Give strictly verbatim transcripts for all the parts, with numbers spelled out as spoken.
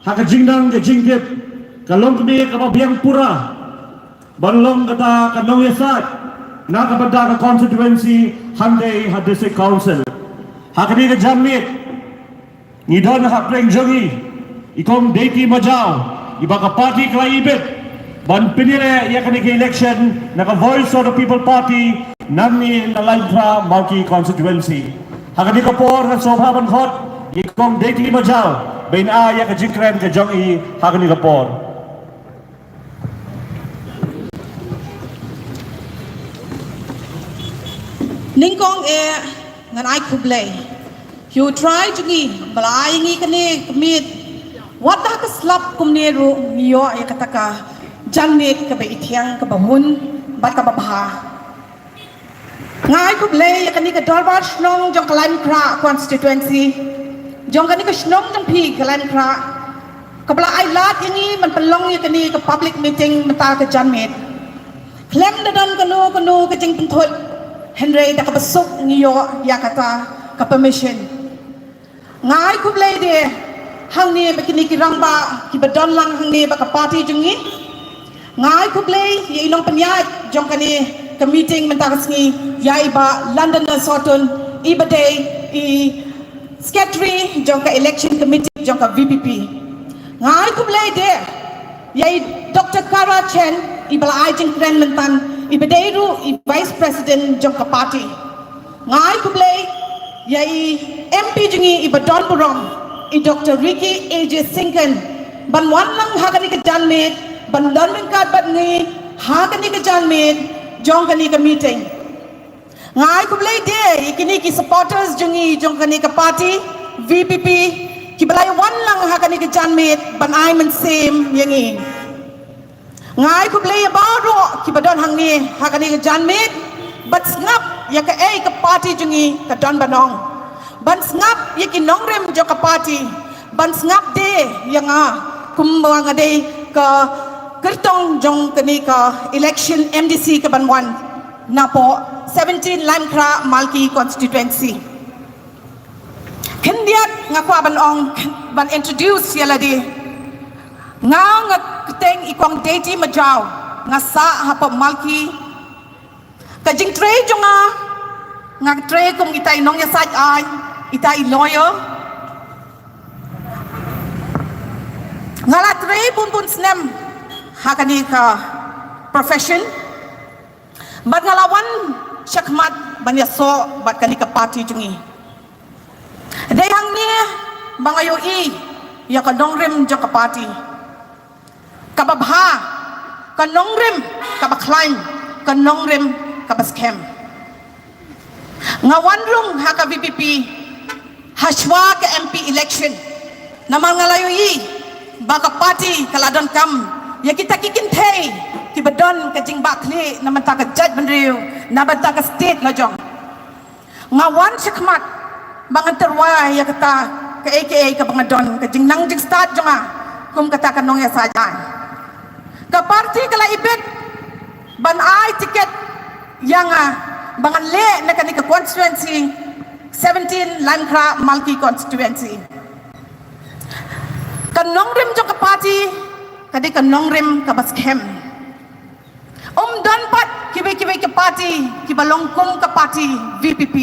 Ha ka jingnang ka jingtip, ka long kane kaba biang pura ban long kata ka nongïasaid na ka bynta ka constituency hangtei ha District Council. Ha kane ka janmiet ngi don ha pdeng jong ngi i Kong Deiti Majaw, iba ka party ka la ibit ban pynïarap ïa kane ka election na ka Voice of the People Party nangne na Laitumkhrah Malki constituency. Ha kane ka por nga sngewbha ban khot ïa i Kong Deiti Majaw ban ai ïa ka jingkren ka jong i ha kane ka por. Nyngkong eh ngan ai khublei ïa U Trai jong ngi ba la ai ngi kane ka miet. Wat la ka slap kumne ruh ngi ïoh ïa kata ka janmiet kaba ithiang, kaba hun bad kaba bha. Nga ai khublei ïa kane ka Dorbar Shnong jong ka Laitumkhrah constituency, jong kane ka shnong jong phi ka Laitumkhrah, kaba la ai lad ïa ngi ban pynlong ïa kane ka public meeting mynta ka janmiet. Khlem da don kano kano ka jingpynthut, hynrei da kaba suk ngi ïoh ïa kata ka permission. Nga ai khublei de hangne bad kine ki rangbah kiba don lang hangne bad ka party jong ngi. Nga ai khublei ïa i nongpynïaid jong kane ka meeting mynta ka sngi, ïa i Bah London Sohtun, iba dei i secretary jong ka election committee jong ka V P P. Nga ai khublei de ïa i Doctor Kara Chen, iba la ai jingkren mynta, iba dei ruh i vice president jong ka party. Nga ai khublei ïa i M P jong ngi iba don burom, i Doctor Ricky A J Syngkon, ban wan lang ha kane ka janmiet ban don ryngkat bad ngi ha kane ka janmiet jong kane ka meeting. Nga ai khublei de ïa kine ki supporters jong ngi jong kane ka party V P P, kiba la wan lang ha kane ka janmiet ban ai mynsiem ïa ngi. Nga ai khublei ïa baroh kiba don hangne ha kane ka janmiet, ban sngap ïa kaei ka party jong ngi ka don ban ong, ban sngap ïa ki nongrim jong ka party, ban sngap de ïa nga kumba nga dei ka kyrtong jong kane ka election M D C kaban wan napoh seventeen Laitumkhrah Malki constituency. Khyndiat nga kwah ban ong, ban introduce ïa lade. Nga, nga kyrteng i Kong Deiti Majaw, nga sah hapoh Malki. Ka jingtrei jong nga, nga trei kum ita i nongïasaid aiñ, ita i lawyer. Nga la trei bun bun snem ha kane ka profession. Bad nga la wan shakhmat ban ïasoh bad kane ka party jong ngi. Dei hangne ba nga ïohi ïa ka nongrim jong ka party kaba bha, ka nongrim kaba khlaiñ, ka nongrim kaba skhem. Nga wan rung ha ka V P P hashwa ka M P election. Namar nga la ïohi ba ka party ka la donkam ïa kita ki kynthei kiba don ka jingbakla na bynta ka jaitbynriew, na bynta ka state la jong. Nga wan shakhmat ba ngan tyrwa ïa kata kaei kaei kaba nga don, ka jingnang jingstad jong nga kum kata ka nongïasaid aiñ. Ka party ka la ibit ban ai tiket ïa nga ba ngan leh na kane ka constituency seventeen Laitumkhrah Malki constituency. Ka nongrim jong ka party ka dei ka nongrim kaba skhem. Um don pat kiwei kiwei ki party kiba long kum ka party V P P.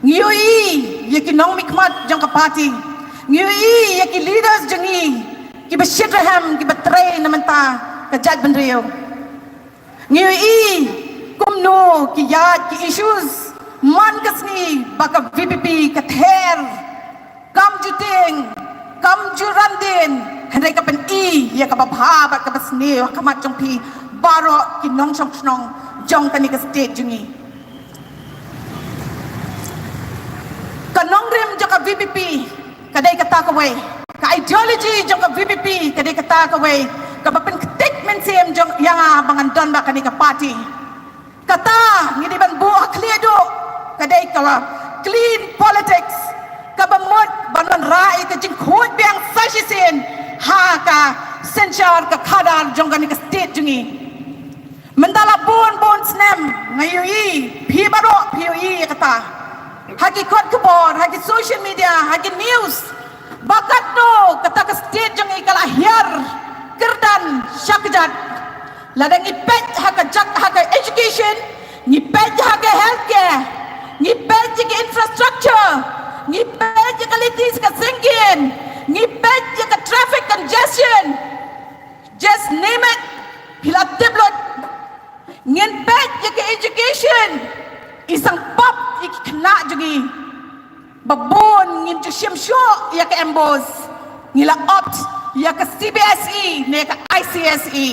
Ngi ïohi ïa ki nongmihkhmat jong ka party, ngi ïohi ïa ki leaders jong ngi kiba shitrhem, kiba trei na bynta ka jaitbynriew. Ngi ïohi kumno ki ïaid ki issues man ka sngi ba ka V P P ka ther, kam ju tieng, kam ju ran dien, hynrei ka pyni ïa kaba bha bad kaba sniew ha khmat jong phi baroh ki nongshong shnong jong kane ka state jong ngi. Ka nongrim jong ka V P P ka dei kata kawei, ka ideology jong ka V P P ka dei kata kawei kaba pynktik mynsiem jong ïa nga ba ngan don bad kane ka party. Kata ngi dei ban buh ha khlieh duh ka dei ka clean politics kaba mut ban wanrah ïa ka jingkhuid biang sa shisien ha ka synshar ka khadar jong kane ka state jong ngi. Mynta la bun bun snem nga ïohi, phi baroh phi ïohi ïa kata ha ki kot khubor, ha ki social media, ha ki news, Ba katno kata ka state jong ngi ka la hiar kyrdan sha kjat. Lada ngi peit ha ka jak ha ka education, ngi peit ha ka healthcare, ngi peit ha ka infrastructure, ngi peit ha ka lynti ka syngkien, ngi peit ha ka traffic congestion. Just name it. Phi la tip lut. Ngin peit ïa ka education. I sang pop ïa ki khynnah jong ngi. Ba bun ngim ju shim shuh ïa ka MBOSE. Ngi la opt ïa ka C B S E ne ka I C S E.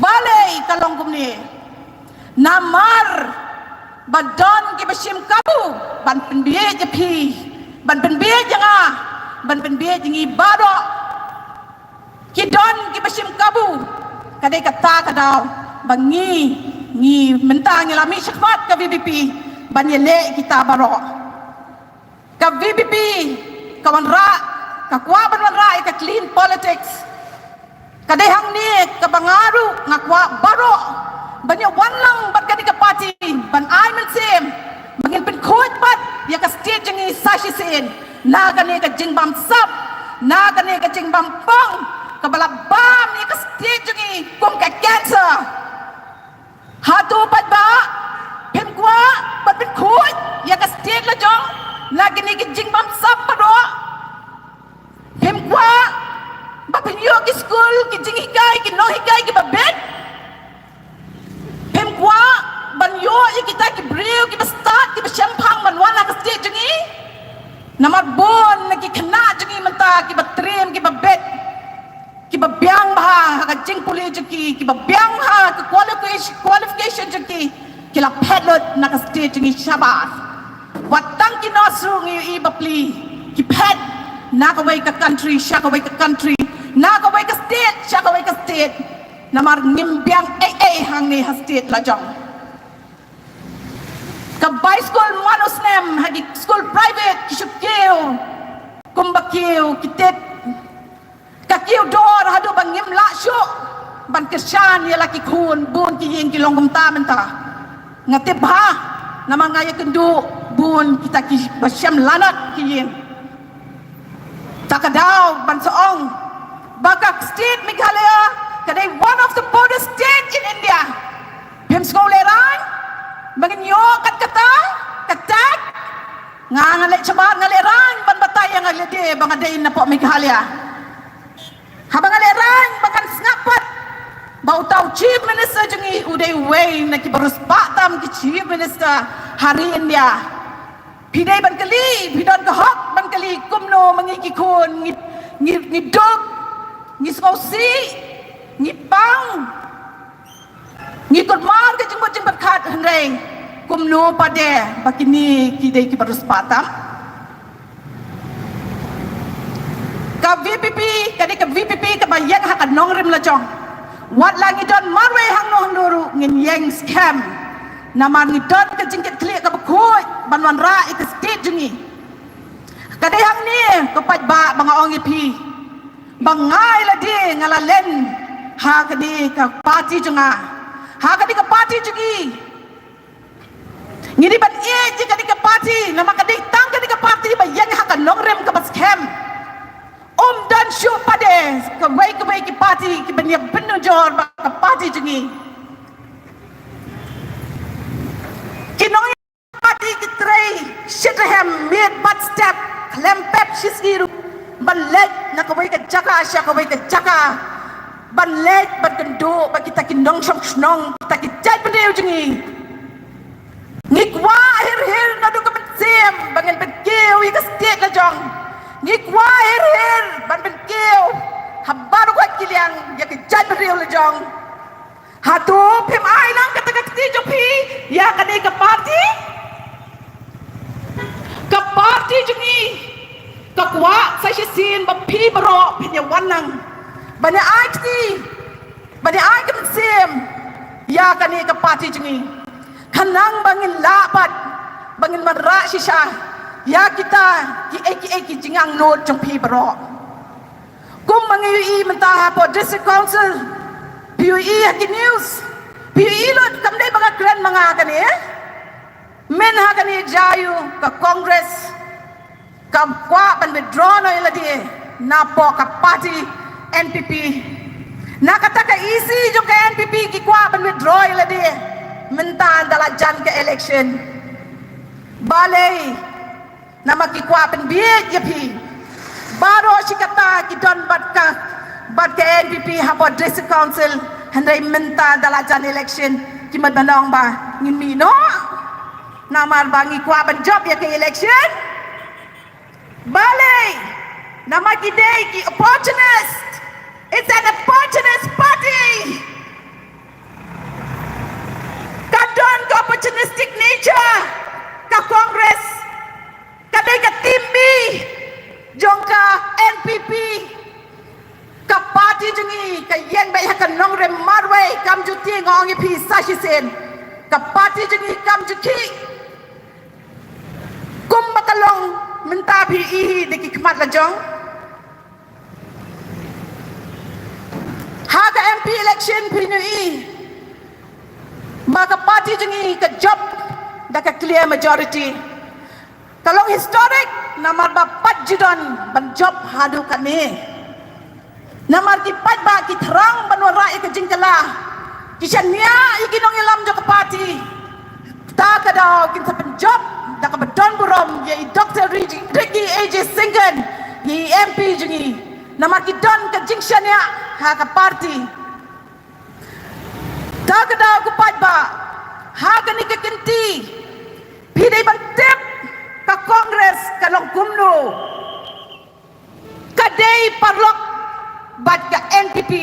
Balei ka long kumne? Namar ba don kiba shim kabu ban pynbieit ïa phi, ban pynbieit ïa nga, ban pynbieit ïa ngi baroh. Ki don kiba shim kabu. Ka dei kata ka daw ba ngi, ngi mynta ngi la mih shakhmat ka V P P ban ïaleh kita baroh. Ka V P P ka wanrah, ka kwah ban wanrah ïa ka clean politics. Ka dei hangne kaba nga ruh nga kwah baroh ban ïa wan lang bad kane ka party, ban ai mynsiem ba ngin pynkhuid pat ïa ka state jong ngi sa shisien na kane ka jingbam sap, na kane ka jingbam pong kaba la bam ïa ka state jong ngi kum ka cancer. Hato paidbah phim kwah ban pynkhuid ïa ka state la jong na kine ki jingbam sap baroh? Phim kwah ba phin ïoh ki skul, ki jinghikai, ki nonghikai kiba bit? Phim kwah ban ïoh ïa kita ki briew kiba stad, kiba shemphang ban wan ha ka state jong ngi? Namar bun na ki khynnah jong ngi mynta kiba triem, kiba bit, kiba biang bha ha ka jingpule jong ki, kiba biang bha ha ka qualification, qualification jong ki, ki la phet lut na ka state jong ngi shabar. Wat tang ki nurse ruh ngi ïohi bapli ki phet na kawei ka country sha kawei ka country, na kawei ka state sha kawei ka state. Namar ngim biang ei ei hangne ha state la jong. Ka bai skul man u snem ha ki skul private ki shu kiew kumba kiew ki tit. Ka kiew dor haduh ba ngim lah shuh ban kyrshan ïa la ki khun, bun ki ïing ki long kumta mynta. Nga tip bha namar nga ïakynduh bun kita kiba shem lanot ki ïing. Ta ka daw ban sa ong ba ka state Meghalaya ka dei one of the poorest state in India. Phim sngew lehraiñ ba ngin ïoh kat kata ka tax? Nga, nga leh shabar, nga lehraiñ ban batai ïa nga lade ba nga dei na pdeng Meghalaya. Haba nga lehraiñ ba ngan sngap pat ba uta u Chief Minister jong ngi u dei uwei na kiba riewspah tam ki Chief Minister ha ri India. Phi dei ban kylli, phi don ka hok ban kylli kumno ma ngi ki khun ngi, ngi, ngi duk, ngi sngewsih, ngi pang, ngi kulmar ka jingmut jingpyrkhat, hynrei kumno pat de ba kine ki dei kiba riewspah tam? Ka V P P, ka dei ka V P P kaba ïeng ha ka nongrim lajong. Wat la ngi don marwei hangno hangno ruh ngin ïeng skhem. Namar ngi don ka jingkitkhlieh kaba khuid ban wanrah ïa ka state jong ngi. Ka dei hangne ko paidbah ba nga ong ïa phi ba nga ïa lade nga la len ha kane ka party jong nga, ha kane ka party jong ngi. Ngi dei ban ïeit ïa kane ka party namar ka dei tang kane ka party ba ïeng ha ka nongrim kaba skhem. Um don shuh pat de kawei kawei ki party kiban ïa pynnujor bad ka party jong ngi. Ki nong party ki trei shitrhem miet bad step, khlem pep shisngi ruh, ban leit na kawei ka jaka sha kawei ka jaka, ban leit ban kynduh bad kita ki nongshong shnong, kita ki jaitbynriew jong ngi. Ngi kwah hir hir naduh ka mynsiem ba ngin pynkiew ïa ka state lajong. Ngi kwah hir hir ban pynkiew ha baroh ki liang ïa ka jaitbynriew lajong. Hato phim ai lang kata ka kti jong phi ïa kane ka party? Ka party jong ngi ka kwah sa shisien ba phi baroh phin ïa wan lang ban ïa ai kti, ban ïa ai ka mynsiem ïa kane ka party jong ngi. Khnang ba ngin lah pat, ba ngin wanrah shisha ïa kita kiei kiei ki jingangnud jong phi baroh. Kum ma ngi ïohi mynta hapoh District Council, phi ïohi ha ki news, phi ïohi lut, kam dei ba nga kren ma nga kane. Mynta ha kane jaiu ka Congress, Kam kwah ban withdraw noh ïa lade napoh ka party N P P. Na kata ka E C jong ka N P P ki kwah ban withdraw ïa lade. Mynta da la jan ka election. Balei? Namar ki kwah ban bieit ïa phi. Baroh shi katta ki don bad ka, bad ka N P P hapoh District Council. Hynrei mynta da la jan election ki mut ban ong ba ngin mih noh. Namar ba ngi kwah ban jop ïa ka election. Balei? Namar ki dei ki opportunist. It's an opportunist party. Ka don ka opportunistic nature ka Congress. Ka dei ka team B jong ka N P P. Ka party jong ngi ka ïeng beit ha ka nongrim marwei, kam ju tieng, ong ïa phi sa shisien. Ka party jong ngi kam ju khih. Kumba ka long mynta phi i hi da ki khmat la jong. Ha ka M P election phi ïohi ba ka party jong ngi ka jop da ka clear majority. Ka long historic namar ba pat ju don ban jop haduh kane. Namar ki paidbah ki thrang ban wanrah ïa ka jingkylla. Ki shaniah ïa ki nongïalam jong ka party. Ta ka daw kin sa pynjop da kaba don burom ïa i Doctor Ricky, Ricky A J Syngkon, ïa i M P jong ngi. Namar ki don ka jingshaniah ha ka party. Ta ka daw ko paidbah, ha kane ka kynti phi dei ban tip ka Congress ka long kumno. Ka dei paralok bad ka N P P.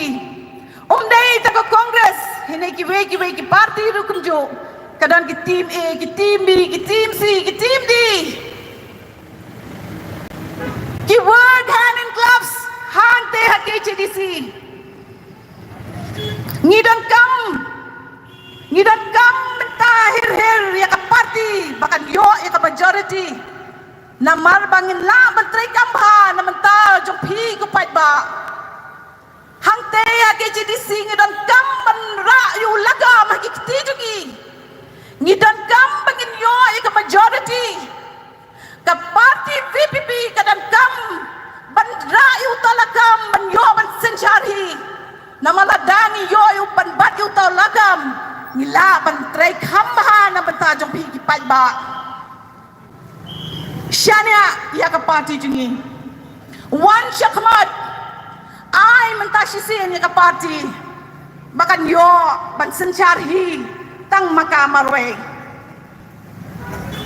Um dei ta ka Congress, hynrei kiwei kiwei ki party ruh kumjuh. Ka don ki team A, ki team B, ki team C, ki team D. Ki work hand in gloves hangtei ha K H A D C. Ngi donkam, ngi donkam mynta hir hir ïa ka party ba kan ïoh ïa ka majority. Namar ba ngin lah ban treikam bha na bynta jong phi ko paidbah. Hangtei ha K H A D C ngi donkam ban rah ïa u lakam ha ki kti jong ngi. Ngi donkam ba ngin ïoh ïa ka majority. Ka party V P P ka donkam ban rah ïa uta u lakam ban ïoh ban synshar hi. Namar lada ngi ïoh ïa u ban bat ïa uta u lakam, ngi lah ban treikam bha na bynta jong phi ki paidbah. Shaniah ïa ka party jong ngi. Wan shakhmat. Ai mynta shisien ïa ka party ba kan ïoh ban synshar hi tang ma ka marwei.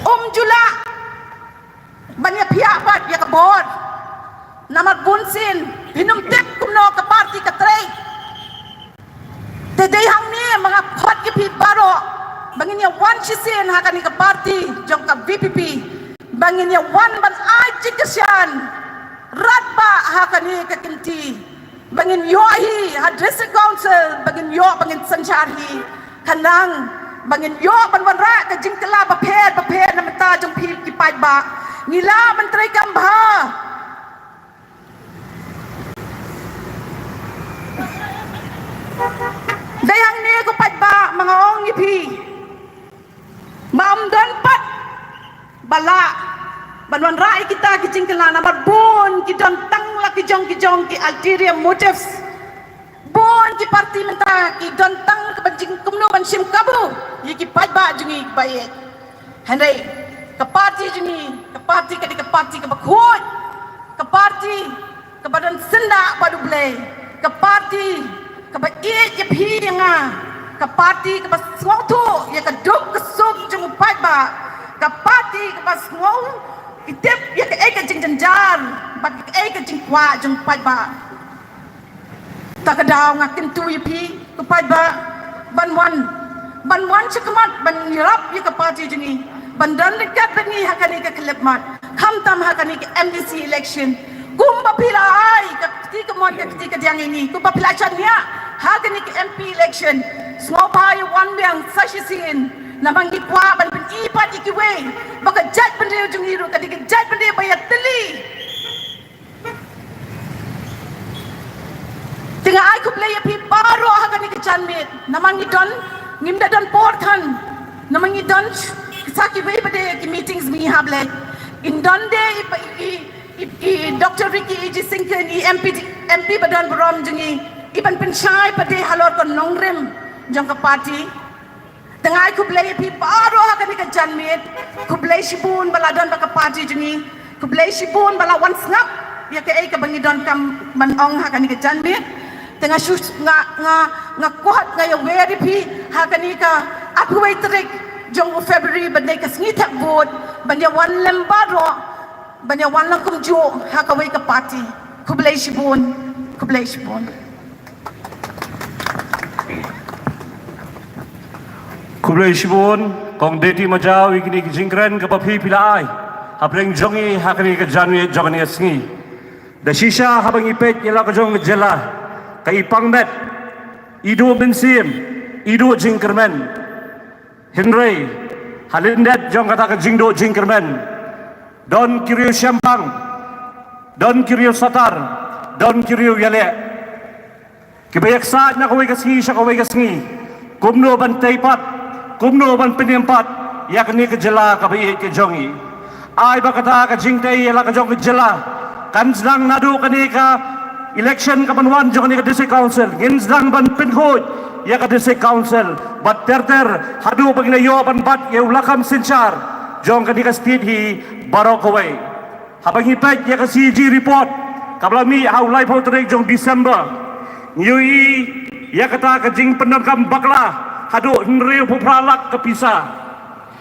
Um ju lah ban ïa phiah pat ïa ka bor. Namar bunsien phin ym tip kumno ka party ka trei. Te dei hangne ma nga khot ïa phi baroh ba ngin ïa wan shisien ha kane ka party jong ka V P P, ba ngin ïa wan ban ai jingkyrshan radbah ha kane ka kynti, ba ngin ïoh hi ha District Council, ba ngin ïoh ba ngin synshar hi, khnang ba ngin ïoh ban wanrah ka jingkylla bapher bapher na bynta jong phi ki paidbah. Ngi lah ban treikam bha. Dei hangne ko paidbah ma nga ong ïa phi ba ym don pat ba lah ban wanrah ïa kita ki jingkylla namar bun ki don tang la ki jong ki jong ki ulterior motives. Bun ki party mynta ki don tang ka ban jingkumno ban shim kabu ïa ki paidbah jong ngi ba ïeit. Hynrei ka party jong ngi, ka party ka dei ka party kaba khuid, ka party kaba don syndah bad U Blei, ka party kaba ïeit ïa phi ïa nga, ka party kaba sngewthuh ïa ka duk ka suk jong u paidbah, ka party kaba sngew tip ïa kaei ka jingjynjar bad kaei ka jingkwah jong u paidbah. Ta ka daw nga kyntu ïa phi ko paidbah ban wan, ban wan shakhmat ban ïarap ïa ka party jong ngi, ban don ryngkat bad ngi ha kane ka khyllipmat, khamtam ha kane ka M D C election. Kumba phi la ai ka kti kamon ka kti kadiang ïa ngi, kumba phi la shaniah ha kane ka M P election, sngewbha ïa wan biang sa shisien. Namar ngi kwah ban pyni pat ïa kiwei ba ka jaitbynriew jong ngi ruh ka dei ka jaitbynriew ba ïatylli. Te nga ai khublei ïa phi baroh ha kane ka janmiet. Namar ngi don, ngim da don por than. Namar ngi don sa kiwei pat de ki meetings ba ngi hap leit. Indon de i, i, i, i Doctor Ricky A J Syngkon, i M P, M P ba don burom jong ngi, i ban pynshai pat de halor ka nongrim jong ka party. Te nga ai khublei ïa phi baroh ha kane ka janmiet. Khublei shibun ba la don bad ka party jong ngi. Khublei shibun ba la wan sngap ïa kaei kaba ngi donkam ban ong ha kane ka janmiet. Te nga shu, nga, nga, nga kwah, nga ïawer ïa phi ha kane ka arphew wei tarik jong u February, ban dei ka sngi thep vote, ban ïa wan lem baroh, ban ïa wan lang kumjuh ha kawei ka party. Khublei shibun. Khublei shibun. Khublei shibun Kong Deti Majaw, ïa kine ki jingkren kaba phi phi la ai hapdeng jong ngi ha kane ka janmiet jong kane ka sngi. Da shisha haba ngi peit ïa la ka jong ka jylla, ka i pang met, i duh mynsiem, i duh jingkyrmen. Hynrei ha lyndet jong kata ka jingduh jingkyrmen, don ki riew shempang, don ki riew satar, don ki riew ïaleh, kiba ïaksaid na kawei ka sngi sha kawei ka sngi kumno ban tei pat, kumno ban pynïeng pat ïa kane ka jylla kaba ïeit ka jong ngi. Ai ba kata ka jingtei ïa la ka jong ka jylla kan sdang naduh kane ka election kaban wan jong kane ka District Council. Ngin sdang ban pynkhuid ïa ka District Council bad ter ter haduh ba ngin ïoh ban bat ïa u lakam synshar jong kane ka state hi baroh kawei. Haba ngi peit ïa ka C A G report kaba la mih ha u laiphew tarik jong December, ngi ïohi ïa kata ka jingpyndonkam bakla haduh hynriewphew phra lak ka pisa.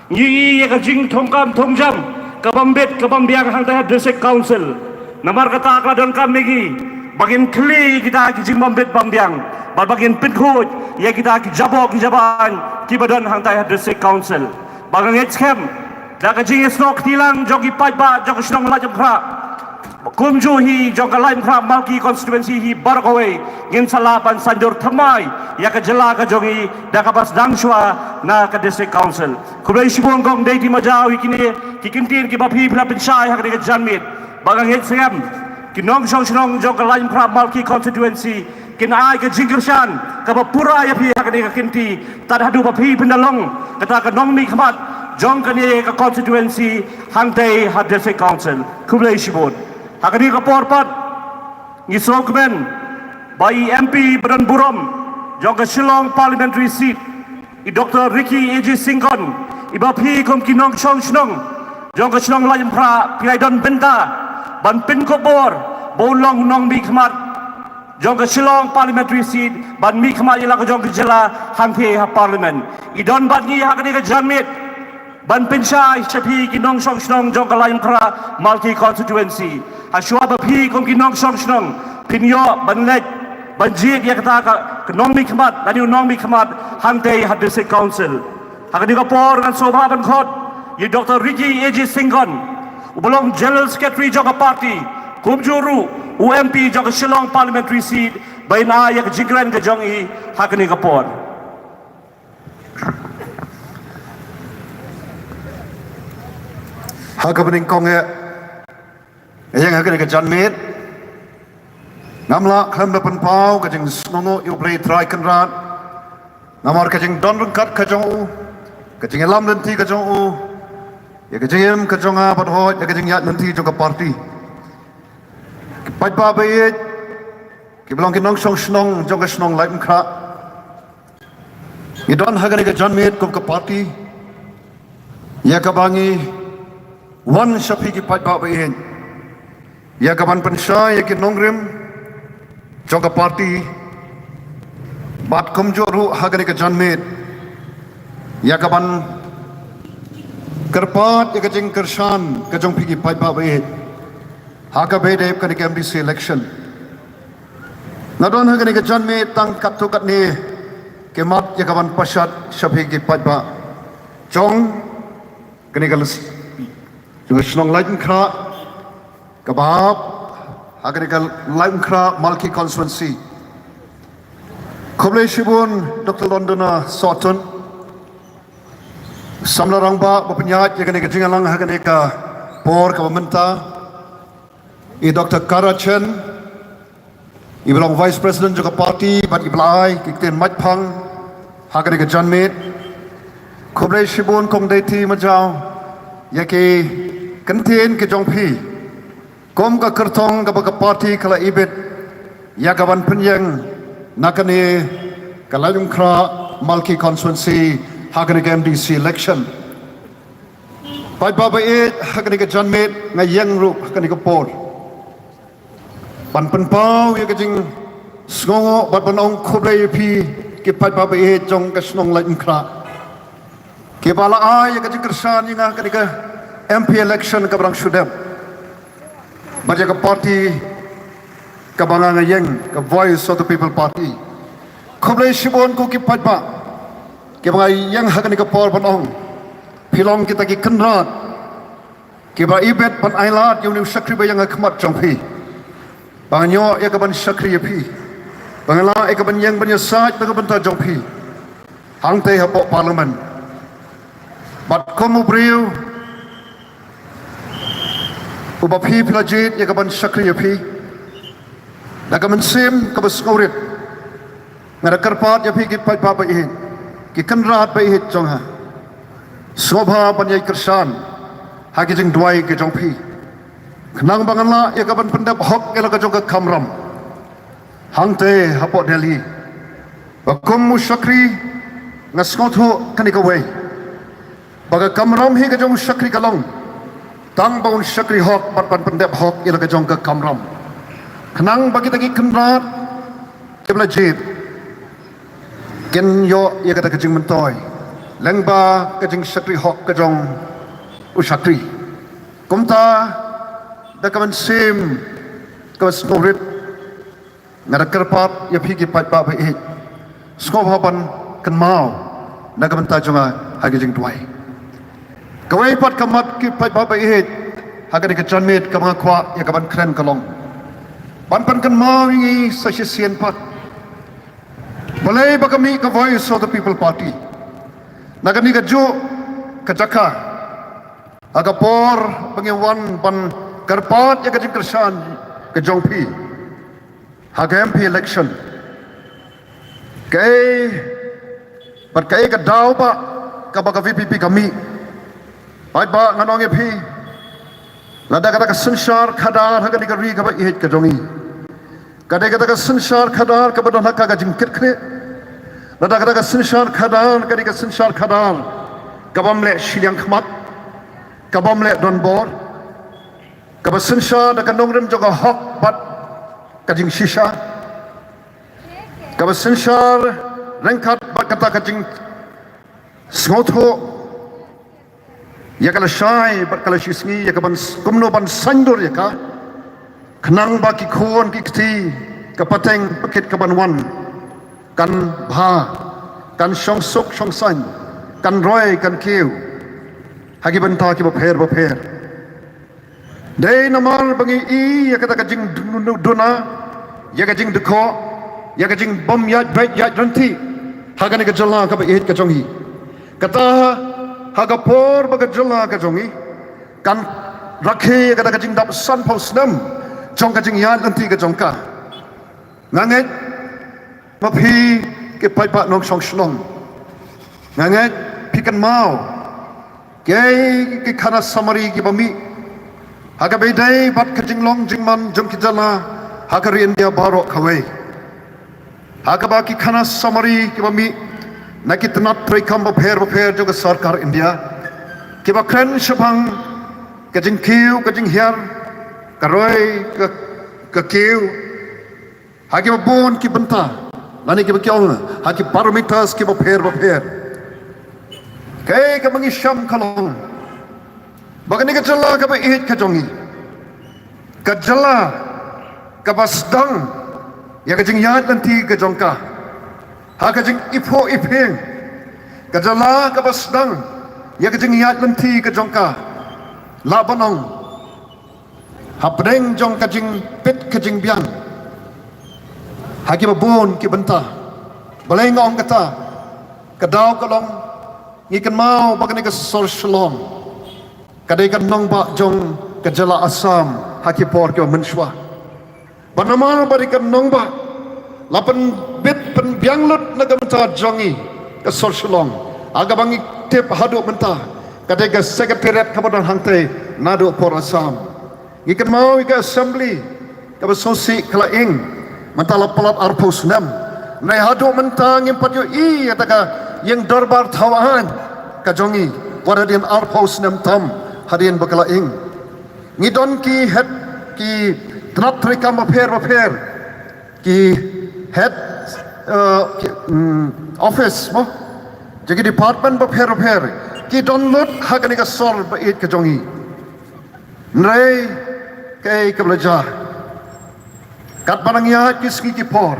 Ngi ïohi ïa ka jingthungkam thungjam ka bym bit ka bym biang hangta ha District Council. Namar kata ka la donkam ïa ngi ba ngin khlieh ïa kita ki jingbym bit bym biang bad ba ngin pynkhuid ïa kita ki jaboh ki jabaiñ kiba don hangta ha District Council. Ba nga ngeit skhem da ka jingïasnoh kti lang jong ki paidbah jong ka shnong Laitumkhrah, kumjuh hi jong ka Laitumkhrah Malki constituency hi baroh kawei, ngin sa lah ban saiñdur thymmai ïa ka jylla ka jong ngi da kaba sdang shuwa na ka District Council. Khublei shibun Kong Dei Dei Majaw ïa kine ki kyntien kiba phi phi la pynshai ha kane ka janmiet. Ba nga ngeit skhem ki nongshong shnong jong ka Laitumkhrah Malki constituency kin ai ka jingkyrshan kaba pura ïa phi ha kane ka kynti, tad haduh ba phi phin da long kata ka nongmihkhmat jong kane ka constituency hangtei ha District Council. Khublei shibun. Ha kane ka por pat ngi sngewkmen ba i M P ba don burom jong ka Shillong Parliamentary Seat, i Doctor Ricky A J Syngkon, iba phi kum ki nongshong shnong jong ka shnong Laitumkhrah phi la don bynta ban pynkup bor ba un long u nongmihkhmat jong ka Shillong Parliamentary Seat ban mihkhmat ïa la ka jong ka jylla hangtei ha Parliament. I don bad ngi ha kane ka janmiet ban pynshai sha phi ki nongshong shnong jong ka Laitumkhrah Malki constituency. Ha shuwa ba phi kum ki nongshong shnong phin ïoh ban leit ban jied ïa kata ka, ka nongmihkhmat lane u nongmihkhmat hangtei ha District Council. Ha kane ka por ngan sngewbha ban khot ïa Doctor Ricky A J Syngkon, uba long General Secretary jong ka party, kumjuh ruh u M P jong ka Shillong Parliamentary Seat, ba in ai ïa ka jingkren ka jong i ha kane ka por. Ha kaba nyngkong eh, ïa nga ha kane ka janmiet ngam lah khlem da pynpaw ka jingsngewnguh ïa U Blei Trai Kynrad namar ka jingdon ryngkat ka jong u, ka jingïalam lynti ka jong u ïa ka jingim ka jong nga bad hooid ïa ka jingïaid lynti jong ka party. Ki paidbah ba ïeit, kiba long ki nongshong shnong jong ka shnong Laitumkhrah, ngi don ha kane ka janmiet kum ka party ïa kaba ngi wan sha phi ki paidbah ba ïeit ïa kaban pynshai ïa ki nongrim jong ka party, bad kumjuh ruh ha kane ka janmiet ïa kaban kyrpad ïa ka jingkyrshan ka jong phi ki paidbah ba ïeit ha kaba ïadei bad kane ka M D C election. Nga don ha kane ka janmiet tang katto katne ki mat ïa kaban pashat sha phi ki paidbah jong kane ka list jong ka shnong Laitumkhrah kaba hap ha kane ka Laitumkhrah Malki constituency. Khublei shibun Doctor Londoner Sohtun, samla rangbah ba pynïaid ïa kane ka jingïalang ha kane ka por kaba mynta, i Doctor Kara Chen, iba long Vice President jong ka party bad iba la ai ki ktien maitphang ha kane ka janmiet. Khublei shibun Kong Dei Dei Majaw ïa ki Kyntien ki jong phi, kum ka kyrtong kaba ka party ka la ibit ïa ka ban pynïeng na kane ka Laitumkhrah Malki constituency ha kane ka M D C election. Paidbah ba ïeit, ha kane ka janmiet nga ïeng ruh ha kane ka por ban pynpaw ïa ka jingsngew bad ban ong khublei ïa phi ki paidbah ba ïeit jong ka shnong Laitumkhrah, kiba la ai ïa ka jingkyrshan ïa nga ha kane ka M P election kaba dang shu dep bad ïa ka party kaba nga nga ïeng, ka Voice of the People Party. Khublei shibun ko ki paidbah kiba nga ïeng ha kane ka por ban ong phi long kita ki kynrad kiba ibit ban ailad ïa une u shakri ba ïeng ha khmat jong phi. Ba ngan ïoh ïa ka ban shakri ïa phi, ba ngan lah ïa ka ban ïeng ban ïasaid na ka bynta jong phi hangtei hapoh Parliament. Bad kum u briew uba phi phi la jied ïa ka ban shakri ïa phi, na ka mynsiem kaba sngewrit nga da kyrpad ïa phi ki paidbah ba ïeit, ki kynrad ba ïeit jong nga, sngewbha ban ïai kyrshan ha ki jingduwai ki jong phi, khnang ba ngan lah ïa ka ban pyndep hok ïa la ka jong ka kamram hangtei hapoh Delhi. Ba kum u shakri nga sngewthuh kane kawei, ba ka kamram hi ka jong u shakri ka long tang ba un shakri hok bad ban pyndep hok ïa la ka jong ka kamram, khnang ba kita ki kynrad kiba la jied kin ïoh ïa kata ka jingmyntoi lyngba ka jingshakri hok ka jong u shakri. Kumta, da ka mynsiem kaba sngewrit, nga da kyrpad ïa phi ki paidbah ba ïeit, sngewbha ban kynmaw na ka bynta jong nga ha ki jingduwai. Kawei pat ka mat ki paidbah ba ïeit, ha kane ka janmiet kaba nga kwah ïa ka ban kren ka long ban pynkynmaw ïa ngi sa shisien pat, balei ba ka mih ka Voice of the People Party na kane kajuh ka jaka ha ka por ba ngi wan ban kyrpad ïa ka jingkyrshan ka jong phi ha ka M P election. Kaei bad kaei ka daw ba kaba ka V P P ka mih? Paidbah, ngan ong ïa phi, lada kata ka synshar khadar ha kane ka ri kaba ïeit ka jong ngi ka dei kata ka synshar khadar kaba don ha ka jingkitkhlieh, lada kata ka synshar khadar ka dei ka synshar khadar kabym leh shiliang khmat, kabym leh donbor, kaba synshar da ka nongrim jong ka hok bad ka jingshisha, kaba synshar ryngkat bad kata ka jingsngewthuh ïa ka lashai bad ka lashisngi, ïa ka ban s-, kumno ban saiñdur ïa ka, khnang ba ki khun ki kti, ka pateng pakit ka ban wan, kan bha, kan shong suk shong saiñ, kan roi kan kiew ha ki bynta kiba pher bapher. Dei namar ba ngi i ïa kata ka jingduna, ïa ka jingdkoh, ïa ka jingbym ïaid beit ïaid ryntih ha kane ka jylla kaba ïeit ka jong ngi. Kata ha ka por ba ka jylla ka jong ngi kan rakhe ïa kata ka jingdap sanphew snem jong ka jingïaid lynti ka jong ka. Nga ngeit ma phi ki paidbah nongshong shnong, nga ngeit phi kynmaw kiei ki khana samari kiba mih ha kaba ïadei bad ka jinglong jingman jong ki jylla ha ka ri India baroh kawei. Ha kaba ki khana samari kiba mih na ki tnat treikam bapher bapher jong ka sorkar India kiba kren shaphang ka jingkiew, ka jinghiar, ka roi, ka, ka kiew ha kiba bun ki bynta, lane kiba ki ong ha ki parameters kiba pher bapher. Kaei kaba ngi shem ka long ba kane ka jylla kaba ïeit ka jong ngi, ka jylla kaba sdang ïa ka jingïaid lynti ka jong ka ha ka jingiphuh iphieng, ka jylla kaba sdang ïa ka jingïaid lynti ka jong ka, lah ban ong hapdeng jong ka jingpeit ka jingbiang ha kiba bun ki bynta. Balei nga ong kata? Ka daw ka long, ngi kynmaw ba kane ka sor Shillong ka dei ka nongbah jong ka jylla Assam ha ki por kiba mynshuwa. Bad namar ba dei ka nongbah, la pynbit pynbiang lut na ka bynta jong ngi ka sor Shillong, ha kaba ngi tip haduh mynta ka dei ka secretariat kaba don hangtei Naduh por Assam ngi kynmaw ïa ka assembly kaba sngewsih ka la ing, mynta la palat arphew snem. Hynrei haduh mynta ngim pat ïohi ïa kata ka ïing dorbar thaw aiñ ka jong ngi. Wat hadien arphew snem tam hadien ba ka la ing. Ngi don ki head, ki tnat treikam bapher bapher, ki head, eh, ki, mm, office mo, jong ki department bapher bapher, ki don lut ha kane ka sor ba ïeit ka jong ngi. Hynrei kaei kaba la jia? Katba nang ïaid ki sngi ki por,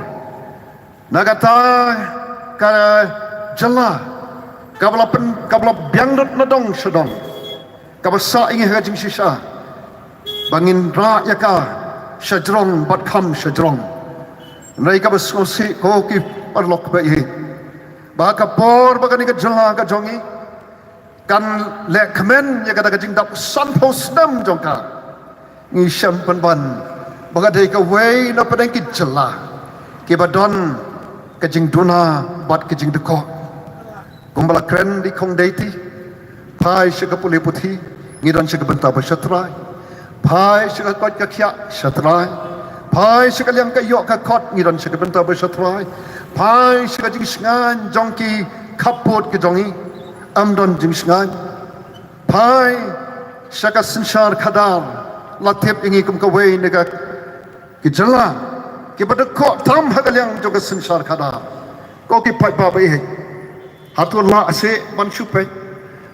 na kata ka jylla kaba la pyn, kaba la biang lut na dong sha dong, kaba sah ïa ngi ha ka jingshisha ba ngin rah ïa ka sha jrong bad kham sha jrong. Hynrei kaba sngewsih ko ki paralok ba ïeit, ba ha ka por ba kane ka jylla ka jong ngi kan leh kmen ïa kata ka jingdap sanphew snem jong ka, ngi shem pynban ba ka dei kawei na pdeng ki jylla kiba don ka jingduna bad ka jingdkoh. Kumba la kren da i Khong Deiti, phai sha ka pule puthi, ngi don sha ka bynta ba shatrai. Phai sha ka koit ka khiah, shatrai. Phai sha ka liang ka ïoh ka kot, ngi don sha ka bynta ba shatrai. Phai sha ka jingshngaiñ jong ki khappud ka jong ngi, ym don jingshngaiñ. Phai sha ka synshar khadar, la tip ïa ngi kum kawei na ka ki jylla kiba dkoh tam ha ka liang jong ka synshar khadar. Ko ki paidbah ba ïeit, hato lah seh ban shu peit?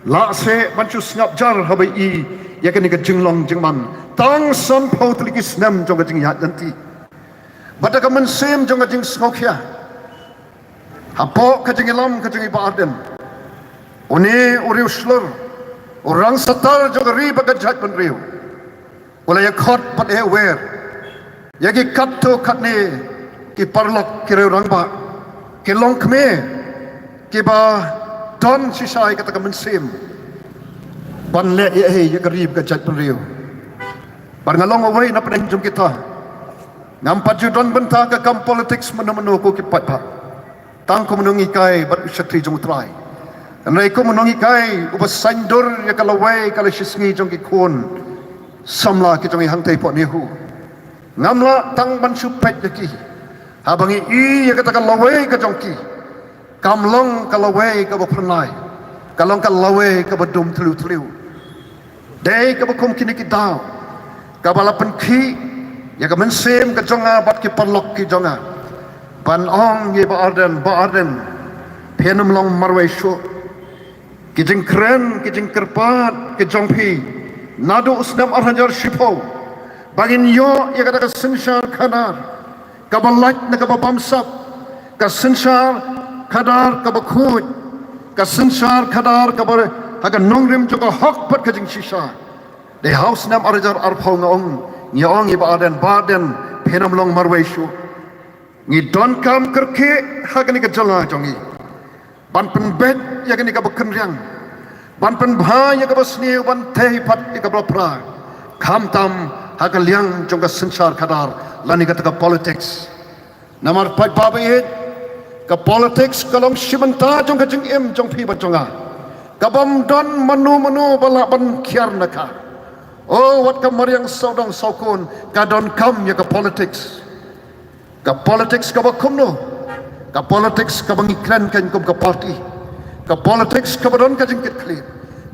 Lah seh ban shu sngap jar haba i ïa kane ka jinglong jingman tang sanphew tylli ki snem jong ka jingïaid lynti? Bad da ka mynsiem jong ka jingsngewkhia, hapoh ka jingïalam ka jong i Bah Ardent, une u riewshlur, u rangsatar jong ka ri bad ka jaitbynriew, u la ïakhot bad e wer ïa ki katto katne ki paralok, ki riew rangbah, ki longkmie kiba don shisha ïa kata ka mynsiem ban leh ïa, ïa ka ri bad ka jaitbynriew. Bad nga long uwei na pdeng jong kita. Ngam pat ju don bynta ka kam politics mano mano ko ki paidbah. Tang kum u nonghikai bad u shakri jong U Trai. Hynrei kum u nonghikai uba saiñdur ïa ka lawei ka la shisngi jong ki khun samla ki jong ngi hangtei hapoh NEHU, ngam lah tang ban shu peit ïa ki haba ngi i ïa kata ka lawei ka jong ki. Kam long ka lawei kaba phyrnai, ka long ka lawei kaba dum thliew thliew. Dei kaba kum kine ki daw kaba la pynkhih ïa ka mynsiem ka jong nga bad ki paralok ki jong nga ban ong ïa i Bah Ardent, Bah Ardent, phin ym long marwei shuh. Ki jingkren, ki jingkyrpad ki jong phi naduh u snem ar hajar shiphew ba ngin ïoh ïa kata ka synshar khadar kaba lait na kaba bamsap, ka synshar khadar kaba khuid, ka synshar khadar kaba ha ka nongrim jong ka hok bad ka jingshisha. Dei ha u snem ar hajar arphew nga ong, ngi ong ïa i Bah Ardent, Bah Ardent, phin ym long marwei shuh. Ngi donkam kyrkieh ha kane ka jylla jong ngi ban pynbeit ïa kane kaba kynriang, ban pynbha ïa kaba sniew, ban theh pat ïa kaba la phra, khamtam ha ka liang jong ka synshar khadar lane kata ka politics. Namar paidbah ba ïeit, ka politics ka long shi bynta jong ka jingim jong phi bad jong nga, kabym don mano mano ba lah ban khiar na ka. O wat ka mariang sawdong sawkun ka donkam ïa ka politics. Ka politics kaba kumno? Ka politics kaba ngi kren kein kum ka party. Ka politics kaba don ka jingkitkhlieh.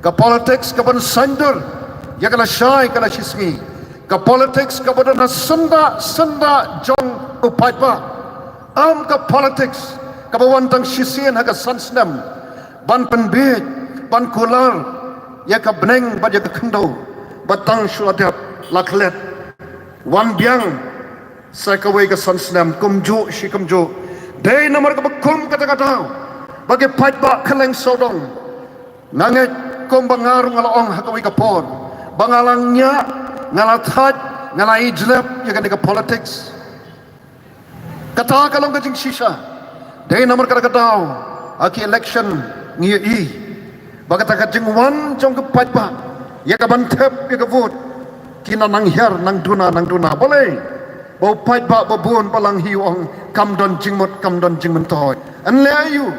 Ka politics kaban saiñdur ïa ka lashai ka lashisngi. Ka politics kaba don ha syndah syndah jong u paidbah. Ym ka politics kaba wan tang shisien ha ka san snem ban pynbiej, ban kular ïa ka bneng bad ïa ka khyndew, bad tang shu la dep la klet wan biang sa kawei ka san snem, kumjuh shi kumjuh. Dei namar kaba kum kata ka daw ba ki paidbah kylleng sawdong, nga ngeit kumba nga ruh nga la ong ha kawei ka por, ba nga la ngiah, nga la thait, nga la ijlep ïa kane ka politics. Kata ka long ka jingshisha. Dei namar kata ka daw ha ki election ngi ïohi ba kata ka jingwan jong ki paidbah ïa ka ban thep ïa ka vote, ki nang hiar, nang duna, nang duna. Balei? Ba u paidbah ba bun ba lang hi u ong kam don jingmut, kam don jingmyntoi. Yn leh aïu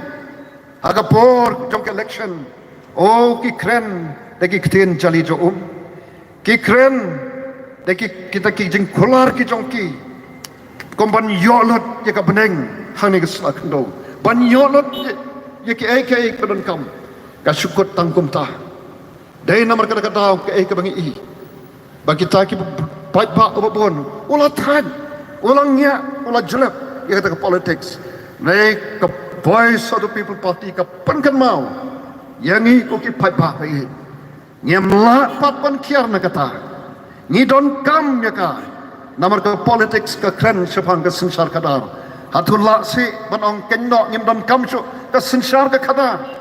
ha ka por jong ka election? O ki kren da ki ktien jali jong um. Ki kren da ki, kita ki jingkular ki jong ki, kum ban ïoh lut ïa ka bneng hangne ka sla khyndew, ban ïoh lut ïa, ïa kiei kiei ba donkam. Ka shu kut tang kumta. Dei namar kata ka daw kaei kaba ngi i ba kita ki paidbah uba bun u la thait, u la ngiah, u la jlep ïa kata ka politics. Hynrei ka Voice of the People Party ka pynkynmaw ïa ngi ko ki paidbah ba ïeit, ngim lah pat ban khiar na kata. Ngi donkam ïa ka. Namar ka politics ka kren shaphang ka synshar khadar. Hato lah shuh ban ong kynnoh ngim donkam shuh ka synshar ka khadar?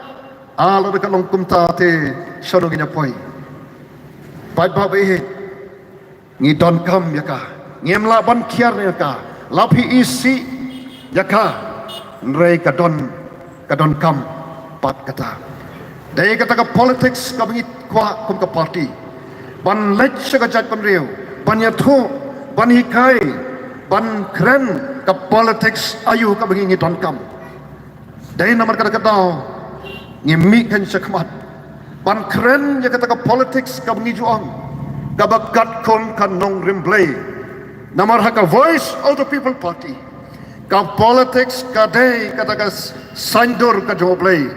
A lada ka long kumta te shano ngin ïa poi? Paidbah ba ïeit, ngi donkam ïa ka. Ngim lah ban khiar ïa ka. La phi isih ïa ka, hynrei ka don, ka donkam pat kata. Dei kata ka politics kaba ngi kwah kum ka party, ban leit sha ka jaitbynriew, ban ïathuh, ban hikai, ban kren ka politics aïu kaba ngi, ngi donkam. Dei namar kata ka daw ngi mih kan shakhmat ban kren ïa kata ka politics kaba ngi ju ong kaba katkum ka nongrim Blei. Namar ha ka Voice of the People Party, ka politics ka dei kata ka s-, saiñdur ka jong U Blei.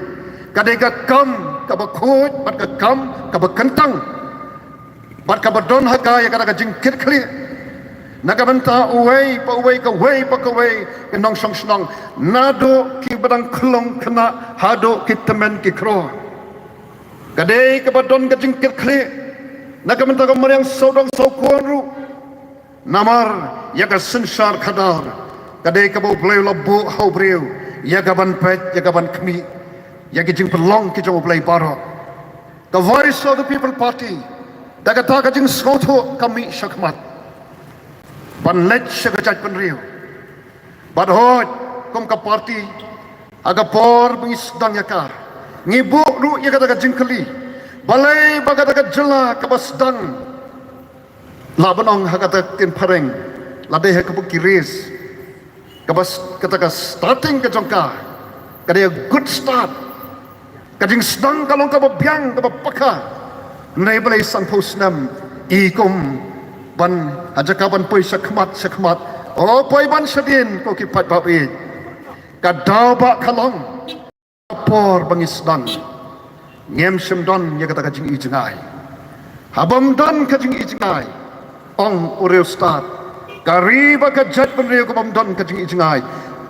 Ka dei ka kam kaba khuid bad ka kam kaba kyntang. Bad kaba don ha ka ïa kata ka jingkitkhlieh na ka bynta uwei pa uwei, kawei pa kawei ka nongshong shnong, naduh kiba dang khlong khynnah haduh ki tymmen ki kro. Ka dei kaba don ka jingkitkhlieh na ka bynta ka mariang sawdong sawkun ruh. Namar ïa ka synshar khadar ka dei kaba U Blei u la buh ha u briew ïa ka ban peit, ïa ka ban khmih ïa ki jingpynlong ki jong U Blei baroh. Ka Voice of the People Party da kata ka jingsngewthuh ka mih shakhmat ban leit sha ka jaitbynriew. Bad hooid, kum ka party, ha ka por ba ngi sdang ïa ka, ngi buh ruh ïa kata ka jingkylli, balei ba kata ka jylla kaba sdang, lah ban ong ha kata ka ktien phareng, la dei ha kaba ki race, kaba s-, kata ka starting ka jong ka ka dei a good start. Ka jingsdang ka long kaba biang, kaba paka. Hynrei balei sanphew snem i kum ban, ha jaka ban poi shakhmat shakhmat, o poi ban shadien, ko ki paidbah ba ïeit. Ka daw ba ka long ka por ba ngi sdang, ngim shym don ïa kata ka jingi jngai. Haba ym don ka jingi jngai, ong u riewstad, ka ri bad ka jaitbynriew kaba ym don ka jingi jngai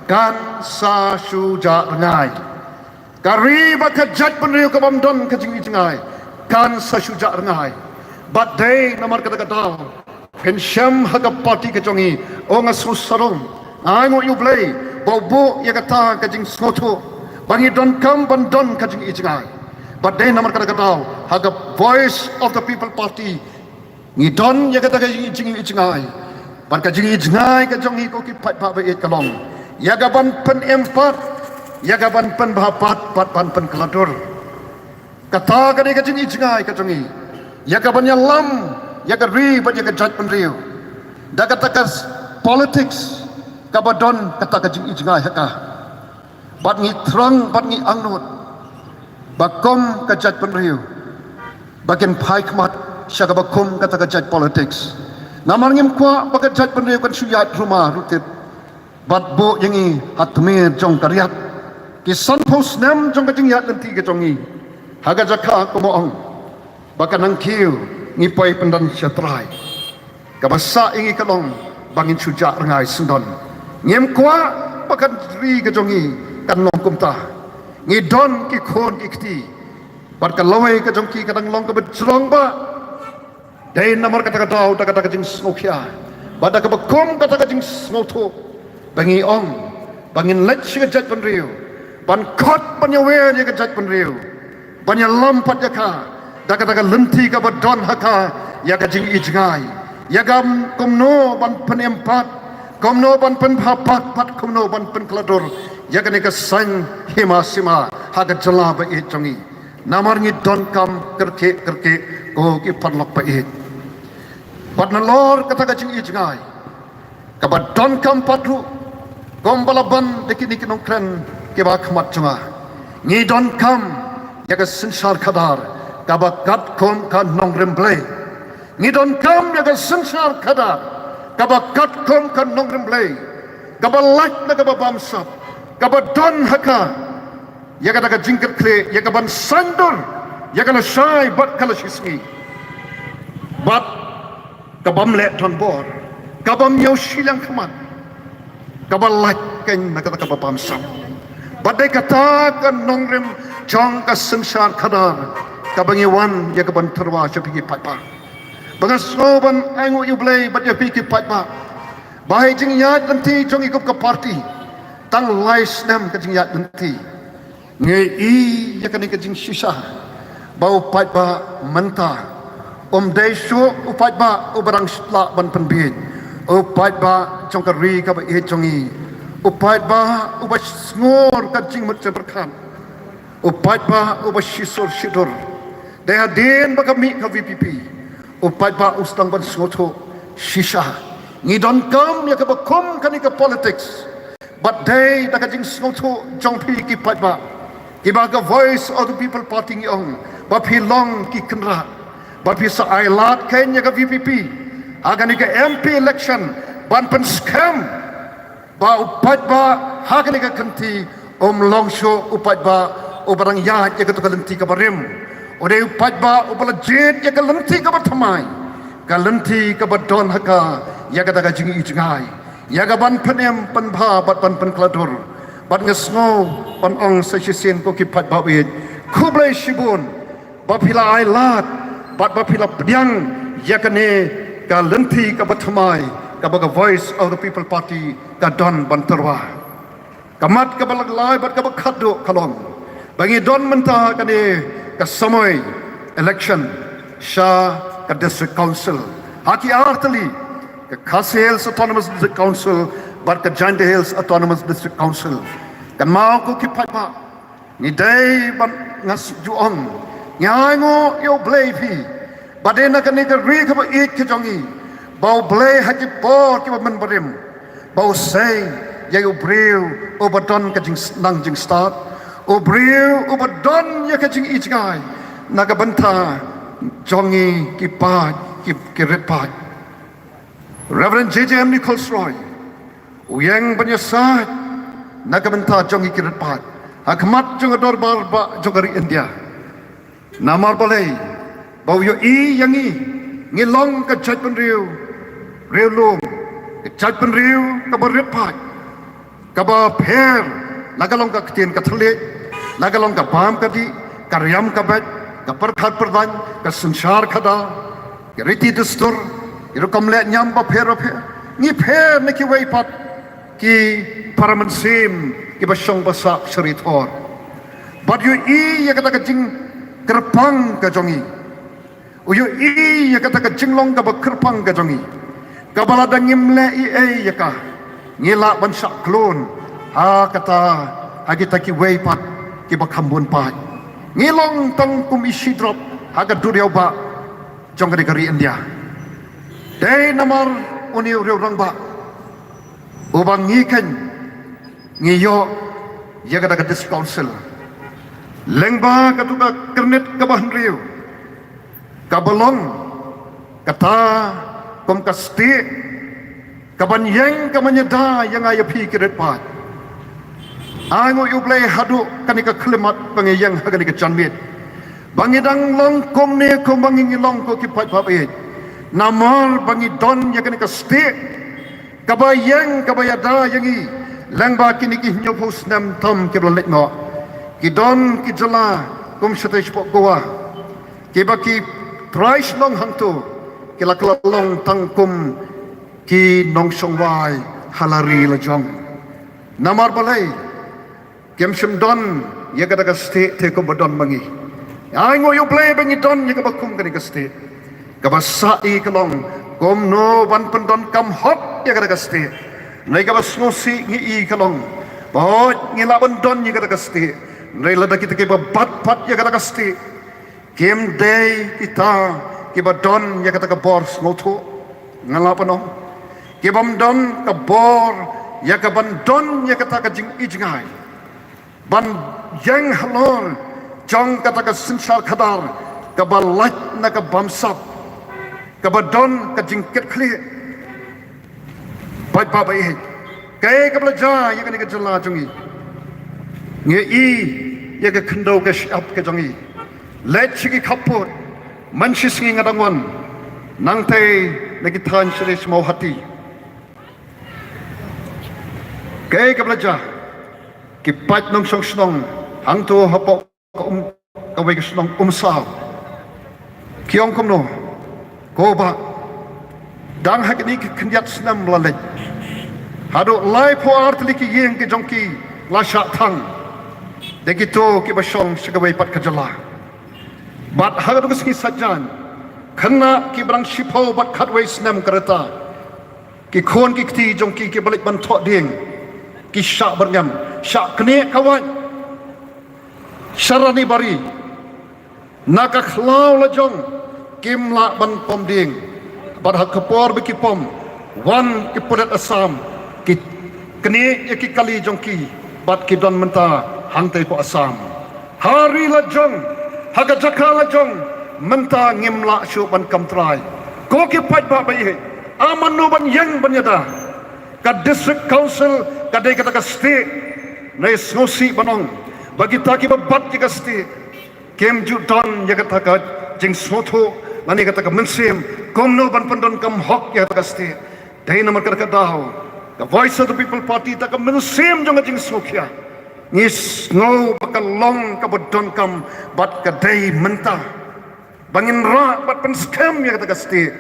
kan sa shu jah rngai. Ka ri bad ka jaitbynriew kaba ym don ka jingi jngai kan sa shu jah rngai. Bad dei namar kata ka daw phin shem ha ka party ka jong ngi, o nga sngewsarong, nga ainguh ïa U Blei ba u buh ïa kata ka jingsngewthuh ba ngi donkam ban don ka jingi jngai. Bad dei namar kata ka daw ha ka Voice of the People Party ngi don ïa kata ka jingi jngai. Bad ka jingi jngai ka jong ngi, ko ki paidbah ba ïeit, ka long ïa ka ban pynim pat, ïa ka ban pynbha pat, bad ban pynkylla dur. Kata ka dei ka jingi jngai ka jong ngi, ïa ka ban ïalam ïa ka ri bad ïa ka jaitbynriew. Da kata ka s-, politics kaba don kata ka jingi jngai ha ka. Bad ngi thrang bad ngi angnud ba kum ka jaitbynriew ba kin phai khmat sha kaba kum kata ka jait politics. Namar ngim kwah ba ka jaitbynriew kan shu ïaid ruma rutit. Bad buh ïa ngi ha tmier jong ka riat. Ki sanphew snem jong ka jingïaid lynti ka jong ngi ha ka jaka kumba ong ba ka nangkiew ngi poi pyndan sha trai. Kaba sah ïa ngi ka long ba ngin shu jah rngai syndon. Ngim kwah ba ka ri ka jong ngi kan long kumta. Ngi don ki khun ki kti bad ka lawei ka jong ki ka dang long kaba jrong bha. Dei namar kata ka daw, da kata ka jingsngewkhia bad da kaba kum kata ka jingsngewthuh ba ngi ong ba ngin leit sha ka jaitbynriew ban khot ban ïawer ïa ka jaitbynriew, ban ïalam pat ïa ka da kata ka lynti kaba don ha ka ïa ka jingi jngai, ïa ka kumno ban pynim pat, kumno ban pynbha pat, bad kumno ban pynkylla dur ïa kane ka saiñ hima sima ha ka jylla ba ïeit jong ngi. Namar ngi donkam kyrkieh kyrkieh, ko ki paralok ba ïeit. Bad nalor kata ka jingi jngai kaba donkam pat ruh, kumba la ban da kine ki nongkren kiba khmat jong nga, ngi donkam ïa ka synshar khadar kaba katkum ka nongrim Blei. Ngi donkam ïa ka synshar khadar kaba katkum ka nongrim Blei, kaba lait na kaba bamsap, kaba don ha ka ïa kata ka jingkyrkhu, ïa kaban sngewdur ïa ka lashai bad ka lashisngi. Bad kabym leh donbor, kabym ïoh shiliang khmat, kaba lait kein na kata kaba bamsap. Bad dei kata ka nongrim jong ka synshar khadar kaba ngi wan ïa kaban tyrwa sha phi ki paidbah, ba nga sngew ban ainguh ïa U Blei bad ïa phi ki paidbah, ba ha i jingïaid lynti jong i kum ka party, tang lai snem ka jingïaid lynti, ngi i ïa kane ka jingshisha ba u paidbah mynta um dei shuh u paidbah uba dang shlak ban pynbieit, u paidbah jong ka ri kaba ïeit jong i, u paidbah uba sngur ka jingmut jingpyrkhat, u paidbah uba shisur shidur. Dei hadien ba ka mih ka V P P, u paidbah u sdang ban sngewthuh shisha. Ngi donkam ïa kaba kum kane ka politics. Bad dei da ka jingsngewthuh jong phi ki paidbah, kiba ka Voice of the People Party ngi ong ba phi long ki kynrad, ba phi sa ailad kein ïa ka V P P ha kane ka M P election ban pynskhem ba u paidbah ha kane ka kynti um long shuh u paidbah uba dang ïaid ïa kato ka lynti kaba rim. U dei u paidbah uba la jied ïa ka lynti kaba thymmai, ka lynti kaba don ha ka ïa kata ka jingi jngai, ïa kaban pynim pynbha bad ban pynkylla dur. Bad nga sngew ban ong sa shisien ko ki paidbah baieit, khublei shibun ba phi la ailad bad ba phi la pdiang ïa kane ka lynti kaba thymmai kaba ka Voice of the People Party ka don ban tyrwa. Ka mat kaba lai bad kaba khatduh ka long ba ngi don mynta kane ka samoi election sha ka District Council ha ki artylli, ka Khasi Hills Autonomous District Council bad ka Jaintia Hills Autonomous District Council. Kynmaw ko ki paidbah, ngi dei ban, nga sngew ong, ngi ainguh ïa U Blei phi, ba dei na kane ka ri kaba ïeit ka jong ngi, ba U Blei ha ki por kiba mynbarim ba u sei ïa u briew uba don ka jingsnang jingstad, u briew uba don ïa ka jingi jngai na ka bynta jong ngi ki paid, ki, ki rit paid. Reverend J J M Nichols Roy u ïeng ban ïasaid na ka bynta jong ngi ki rit paid ha khmat jong ka dorbar ba jong ka ri India. Namar balei? Ba u ïohi ïa ngi, ngi long ka jaitbynriew riewlum, ka jaitbynriew kaba rit paid, kaba pher, la ka long ka ktien ka thylliej, la ka long ka bam ka dih, ka riam ka beit, ka pyrkhat pyrdaiñ, ka synshar khadar, ki riti dustur, ki rukom leh niam bapher bapher. Ngi pher na kiwei pat ki para mynsiem kiba shong ba sah sha ri thor. Bad u ïohi ïa kata ka jingkyrpang ka jong ngi, u ïohi ïa kata ka jinglong kaba kyrpang ka jong ngi, kaba lada ngim leh ei ei ïa ka, ngi lah ban shah khlun ha kata, ha kita kiwei pat kiba kham bun paid. Ngi long tang kum i shi drop ha ka duriaw bah jong ka dei ka ri India. Dei namar une u riew rangbah uba ngi khein ngi ïoh ïa kata ka District Council lyngba katu ka Kyrnit kaba Hynriew, kaba long kata kum ka stieh kaban ïeng kaban ïada ïa nga ïa phi ki rit paid. Ainguh ïa U Blei haduh kane ka khyllipmat ba ngi ïeng ha kane ka janmiet, ba ngi dang long kumne kumba ngi ngi long ko ki paidbah baieit. Namar ba ngi don ïa kane ka stieh kaba ïeng kaba ïada ïa ngi lyngba kine ki hynñiewphew snem tam kiba la leit noh. Ki don ki jylla kum shatei shapoh Goa, kiba ki trai shnong hangto ki la kylla long tang kum ki nongshong wai ha la ri la jong. Namar balei? Kim shym don ïa kata ka stieh te kumba don ma ngi. Ainguh ïa U Blei ba ngi don ïa kaba kum kane ka stieh, kaba sah i ka long kumno ban pyndonkam hok ïa kata ka stieh. Hynrei kaba sngewsih ngi i ka long ba hooid ngi lah ban don ïa kata ka stieh, hynrei lada kita kiba bat pat ïa kata ka stieh kim dei kita kiba don ïa kata ka bor sngewthuh, nga lah ban ong, kibym don ka bor ïa kaban don ïa kata ka jingi jngai ban ïeng halor jong kata ka synshar khadar kaba lait na ka bamsap, kaba don ka jingkitkhlieh. Paidbah ba ïeit, kaei kaba la jia ïa kane ka jylla jong ngi? Ngi i ïa ka khyndew ka shyiap ka jong ngi. Leit sha ki khappud, man shi sngi nga dang wan nangtei na ki thaiñ sha Mawhati. Kaei kaba la jia? Ki paid nongshong shnong hangto hapoh ka um, kawei ka shnong Umsaw, ki ong kumno? Ko bah, dang ha kine ki khyndiat snem la leit, haduh laiphew ar tylli ki ïing ki jong ki la shah thang da kito kiba shong sha kawei pat ka jylla. Bad ha katu ka sngi Saitjaiñ, khynnah kiba dang shiphew bad khatwei snem ka rta, ki khun ki kti jong ki kiba leit ban thoh dieng, ki shah byrngem, shah knieh ka wait sha Ranibari. Na ka khlaw la jong kim lah ban pom dieng. Bad ha ka por ba ki pom, wan ki pulit Assam, ki knieh ïa ki kali jong ki, bad ki don mynta hangtei hapoh Assam. Ha ri la jong, ha ka jaka la jong, mynta ngim lah shuh ban kam trai. Ko ki paidbah ba ïeit, a mano ban ïeng ban ïada? Ka District Council ka dei kata ka stieh. Nai sngewsih ban ong ba kita kiba bat ïa ka stieh kim ju don ïa kata ka jingsngewthuh lane kata ka mynsiem kumno ban pyndonkam hok ïa kata ka stieh. Dei namar kata ka daw ka Voice of the People Party, ta ka mynsiem jong ka jingsngewkhia, ngi sngew ba ka long kaba donkam bad ka dei mynta ba ngin rah bad pynskhem ïa kata ka stieh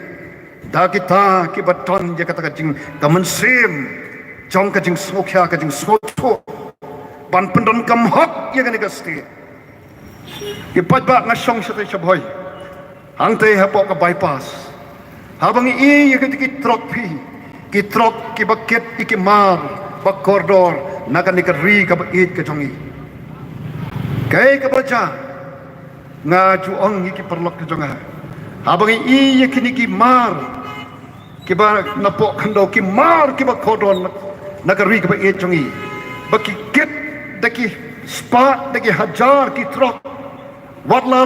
da kita kiba don ïa kata ka jing, ka mynsiem jong ka jingsngewkhia, ka jingsngewthuh ban pyndonkam hok ïa kane ka stieh. Ki paidbah, nga shong shatei sha Bhoi, hangtei hapoh ka bypass. Haba ngi i ïa kita ki trok phi, ki trok kiba kit ïa ki mar ba kordor na kane ka ri kaba ïeit ka jong ngi, kaei kaba jia? Nga ju ong ïa ki paralok ka jong nga, haba ngi i ïa kine ki mar kiba napoh khyndew, ki mar kiba kordor na, na ka ri kaba ïeit jong ngi, ba ki kit da ki spah, da ki hajar ki trok. Wat la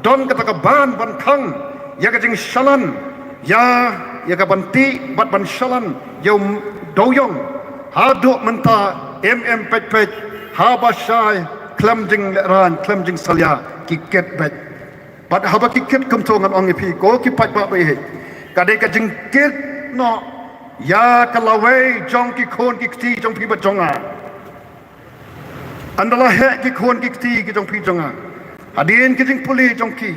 don kata ka ban ban khang ïa ka jingshalan, ïa, ïa ka ban tih bad ban shalan ïa u dewïong, haduh mynta im im peit peit, haba shai khlem jinglehrain, khlem jingsalia, ki kit beit. Bad haba ki kit kumto, ngan ong ïa phi ko ki paidbah ba ïeit, ka dei ka jingkit noh ïa ka lawei jong ki khun ki kti jong phi bad jong nga. Ynda la heh ki khun ki kti ki jong phi jong nga, hadien ki jingpule jong ki,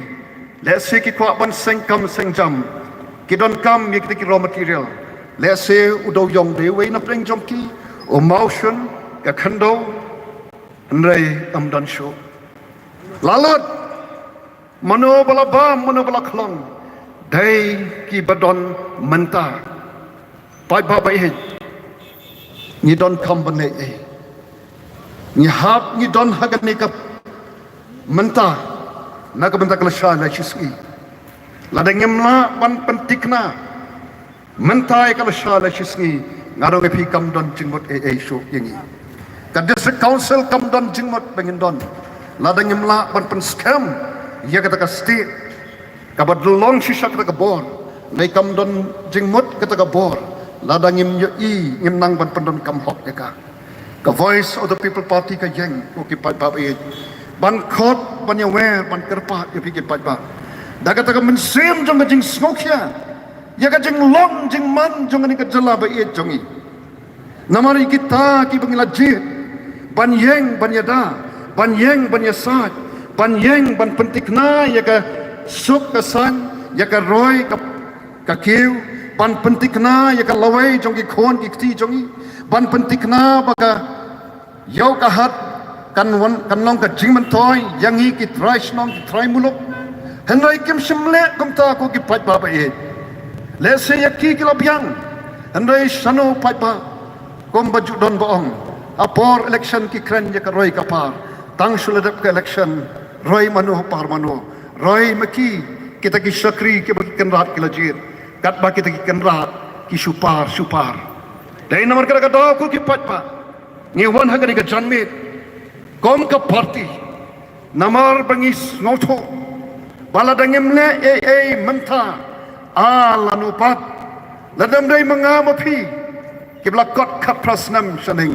lehse ki kwah ban seng kam seng jam, ki donkam ïa kita ki raw material. Lehse u dewïong dei uwei na pdeng jong ki, u mawshun, ka khyndew, hynrei ym don shuh. La lut, mano ba la bam, mano ba la khlong, dei kiba don mynta. Paidbah ba ïeit, ngi donkam ban leh ei? Ngi hap, ngi don ha kane ka mynta, na ka bynta ka lashai lashisngi. Lada ngim lah ban pynthikna mynta ïa ka lashai lashisngi, nga ong ïa phi kam don jingmut ei ei shuh ïa ngi. Ka District Council kam don jingmut ba ngin don lada ngim lah ban pynskhem ïa kata ka stieh kaba long shisha kata ka bor. Ngi kam don jingmut kata ka bor lada ngim ïohi, ngim nang ban pyndonkam hok ïa ka. Ka Voice of the People Party ka ïeng, ko ki paidbah ba ïeit, ban khot, ban ïawer, ban kyrpad ïa phi ki paidbah, da kata ka mynsiem jong ka jingsngewkhia ïa ka jinglong jingman jong kane ka jylla ba ïeit jong ngi. Namar ïa kita kiba ngi la jied ban ïeng ban ïada, ban ïeng ban ïasaid, ban ïeng ban pynthikna ïa ka suk ka saiñ, ïa ka roi ka, ka kiew, ban pynthikna ïa ka lawei jong ki khun ki kti jong ngi, ban pynthikna ba ka ïew ka hat kan wan, kan long ka jingmyntoi ïa ngi ki trai shnong, ki trai muluk. Hynrei kim shym leh kumta, ko ki paidbah ba ïeit. Lehse ïa ki ki la biang, hynrei shano paidbah? Kumba ju don ba ong, ha por election ki kren ïa ka roi ka par. Tang shu la dep ka election, roi mano par mano? Roi ma ki, kita ki shakri kiba ki kynrad ki la jied, katba kita ki kynrad ki shu par shu par. Dei namar kata ka daw, ko ki paidbah, ngi wan ha kane ka janmiet kum ka party namar ba ngi sngewthuh ba lada ngim leh ei ei mynta, A lano pat, lada ym dei ma nga ma phi kiba la kot khatphra snem shaneng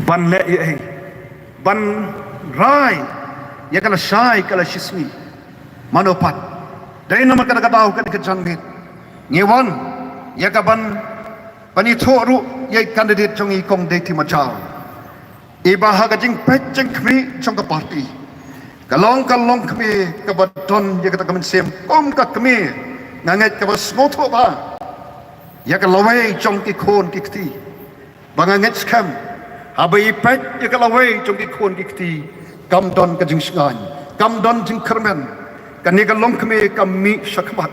ban leh ïa ei, ban rai ïa ka lashai ka lashisngi, mano pat? Dei namar kata ka daw kane ka janmiet ngi wan ïa ka ban ban ithuh ruh ïa i candidate jong i Kong Deithi Majaw. Iba ha ka jingpeit jingkhmih jong ka party, ka long ka longkmie kaba don ïa kata ka mynsiem kum ka kmie, nga ngeit, kaba sngewthuh bha ïa ka lawei jong ki khun ki kti. Ba nga ngeit skhem, haba i peit ïa ka lawei jong ki khun ki kti, kam don ka jingshngaiñ, kam don jingkyrmen. Kane ka longkmie ka mih shakhmat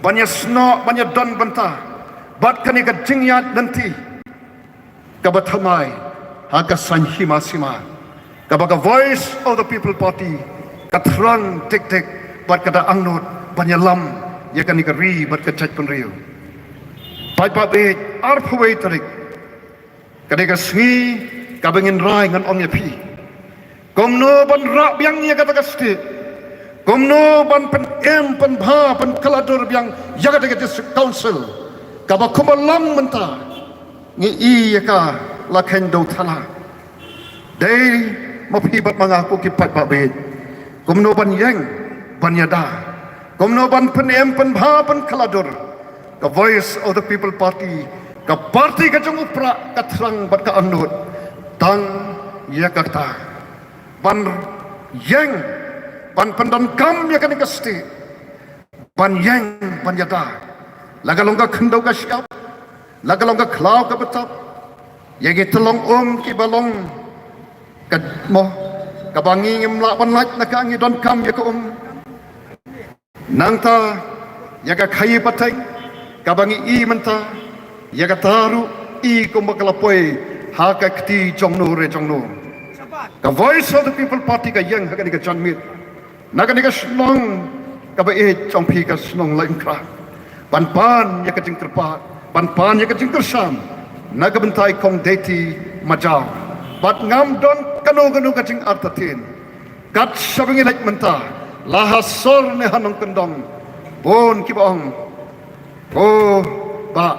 ban ïasnoh, ban ïadon bynta bad kane ka jingïaid lynti kaba thymmai ha ka saiñ hima sima, kaba ka Voice of the People Party ka thrang dik dik bad ka da angnud ban ïalam ïa kane ka ri bad ka jaitbynriew. Paidbah baieit, arphew wei tarik, ka dei ka sngi kaba ngin rai, ngan ong ïa phi, kumno ban rah biang ïa kata ka state, kumno ban pynim pynbha pynkylla dur biang ïa kata ka District Council kaba kumba long mynta ngi i ïa ka la kheiñ dewthala. Dei ma phi bad ma nga, ko ki paidbah baieit, kumno ban ïeng ban ïada, kumno ban pynim pynbha pynkylla dur. Ka Voice of the People Party, ka party ka jong u Prah, ka thrang bad ka angnud tang ïa kata, ban ïeng ban pyndonkam ïa kane ka state, ban ïeng ban ïada, la ka long ka khyndew ka shyiap, la ka long ka khlaw ka btap, ïa ki tyllong um kiba long ka mo, kaba ngi ngim lah ban lait na ka, ngi donkam ïa ka um. Nangta ïa ka khaïi pateng kaba ngi i mynta, ïa kata ruh i kumba ka la poi ha ka kti jong no re jong no. Ka Voice of the People Party ka ïeng ha kane ka janmiet na kane ka shnong kaba ïeit jong phi, ka shnong Laitumkhrah, ban pan ïa ka jingkyrpad, ban pan ïa ka jingkyrshan na ka bynta i Kong Deithi Majaw. Bad ngam don kano kano ka jingartatien. Kat shaba ngi leit mynta, la ha sor ne ha nongkyndong, bun kiba ong, "O bah,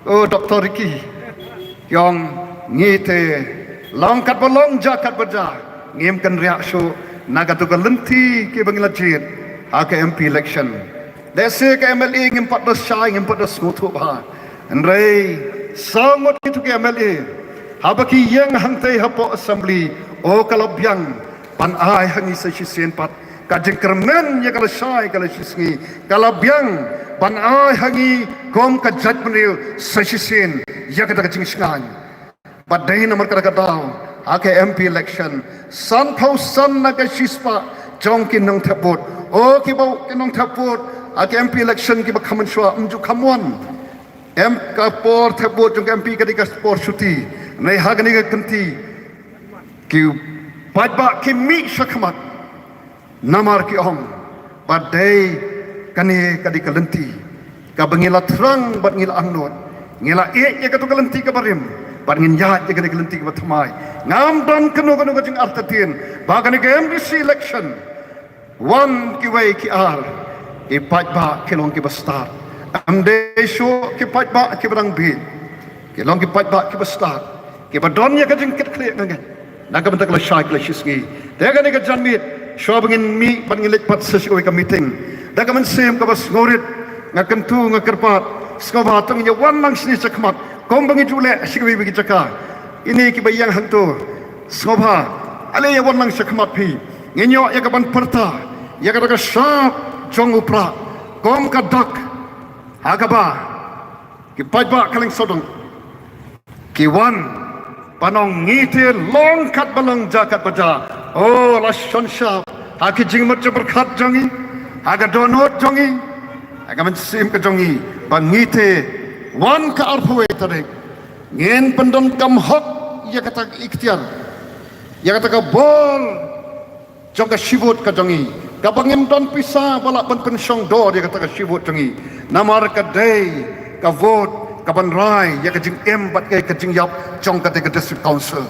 o Doctor Ricky, ki ong ngi te, long katba long, jia katba jia, ngim kynriah shuh na kato ka lynti kaba ngi la jied ha ka M P election." Lehse ka M L A ngim pat da shai, ngim pat da sngewthuh bha. Hynrei saw ngut kito ki M L A, haba ki ïeng hangtei hapoh Assembly, o ka la biang ban ai ha ngi sa shisien pat ka jingkyrmen ïa ka lashai ka lashisngi, ka la biang ban ai ha ngi kum ka jaitbynriew sa shisien ïa kata ka jingshngaiñ. Bad dei namar kata ka daw ha ka M P election, sanphew san na ka shispah jong ki nongthep vote, o kiba, ki nongthep vote ha ka M P election kiba kham mynshuwa, ym ju kham wan. Em, ka por thep vote jong ka M P ka dei ka por shuti. Hynrei ha kane ka kynti ki paidbah ki mih shakhmat namar ki ong ba dei kane ka dei ka lynti kaba ngi la thrang bad ngi la angnud. Ngi la ïeit ïa kato ka lynti kaba rim bad ngin ïaid ïa kane ka lynti kaba thymmai. Ngam don kano kano ka jingartatien ba kane ka M D C election, wan kiwei ki ar, ki paidbah ki long kiba stad. Ym dei shuh ki paidbah kiba dang bieit, ki long ki paidbah kiba stad, kiba don ïa ka jingkitkhlieh, nga ngeit, na ka bynta ka lashai ka lashisngi. Te kane ka janmiet, shuwa ba ngin mih bad ngin leit pat sa sha kawei ka meeting, da ka mynsiem kaba sngewrit, nga kyntu, nga kyrpad, sngewbha to ngin ïa wan lang shane shakhmat kumba ngi ju leh sha kiwei kiwei ki jaka. Ine kiba ïeng hangto, sngewbha, ale ïa wan lang shakhmat phi. Ngin ïoh ïa ka ban pyrta ïa kata ka shap jong u Prah kum ka dak ha kaba ki paidbah ka Lyngsodong ki wan ban ong, ngi te long katba long, jia katba jia. O, la shon shap ha ki jingmut jingpyrkhat jong ngi, ha ka dohnud jong ngi, ha ka mynsiem ka jong ngi, ba ngi te, wan ka arphew wei tarik, ngin pyndonkam hok ïa kata ka iktiar, ïa kata ka bor jong ka shi vote ka jong ngi, kaba ngim don pisa ba lah ban pynshong dor ïa kata ka shi vote jong ngi. Namar ka dei ka vote kaban rai ïa ka jingim bad ka, ka jingïap jong kata ka District Council.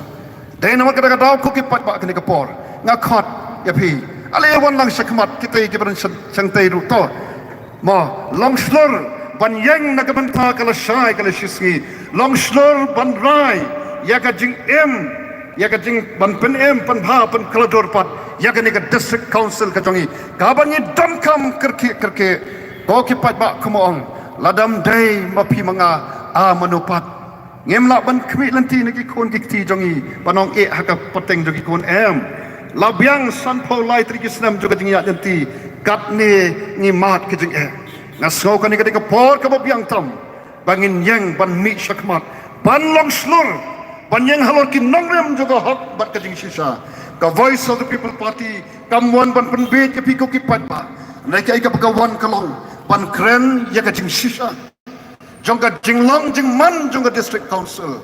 Dei namar kata ka daw, ko ki paidbah, kane ka por nga khot ïa phi, ale ïa wan lang shakhmat, kita kiba dang shang, shang tei ruh to, Mo, long shlur ban ïeng na ka bynta ka lashai ka lashisngi. Long shlur ban rai ïa ka jingim, ïa ka jing ban pynim pynbha pynkhladur pat ïa kane ka District Council ka jong i. Kaba ngi donkam kyrkieh kyrkieh, ko ki paidbah, kumba ong, lada ym dei ma phi ma nga, a mano pat? Ngim lah ban khmih lynti na ki khun ki kti jong i, ban ong eh ha ka pateng jong ki khun, em. La biang sanphew lai tylli ki snem jong ka jingïaid lynti, katne ngi mad ka jingeh. Nga sngew kane ka dei ka por kaba biang tam ba ngin ïeng ban mih shakhmat, ban long shlur, ban ïeng halor ki nongrim jong ka hok bad ka jingshisha. Ka Voice of the People Party kam wan ban pynbiej ïa phi ko ki paidbah. Hynrei kaei kaba ka wan ka long ban kren ïa ka jingshisha jong ka jinglong jingman jong ka District Council.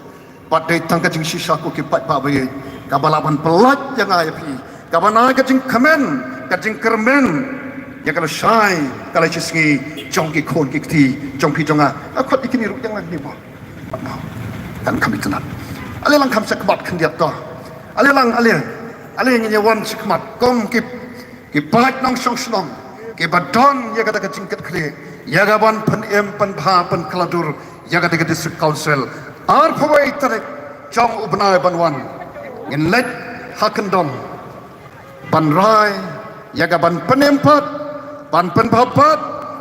Bad dei tang ka jingshisha, ko ki paidbah ba ïeit, kaba lah ban pyllait ïa nga ïa phi, kaba na ka jingkmen, ka jingkyrmen ïa ka lashai ka lashisngi jong ki khun ki kti jong phi jong nga. Nga khot ïa kine ruh ïa nga ni ba kan kham itynnad. Ale lang kham shakhmat khyndiat to. Ale lang, ale, ale ngin ïa wan shakhmat kum ki ki paid nongshong shnong kiba don ïa kata ka jingkitkhlieh ïa ka ban pynim pynbha pynkhladur ïa kata ka District Council. Arphew wei tarik jong u bnai ban wan ngin leit ha kyndong ban rai ïa ka ban pynim pat, ban pynbha pat,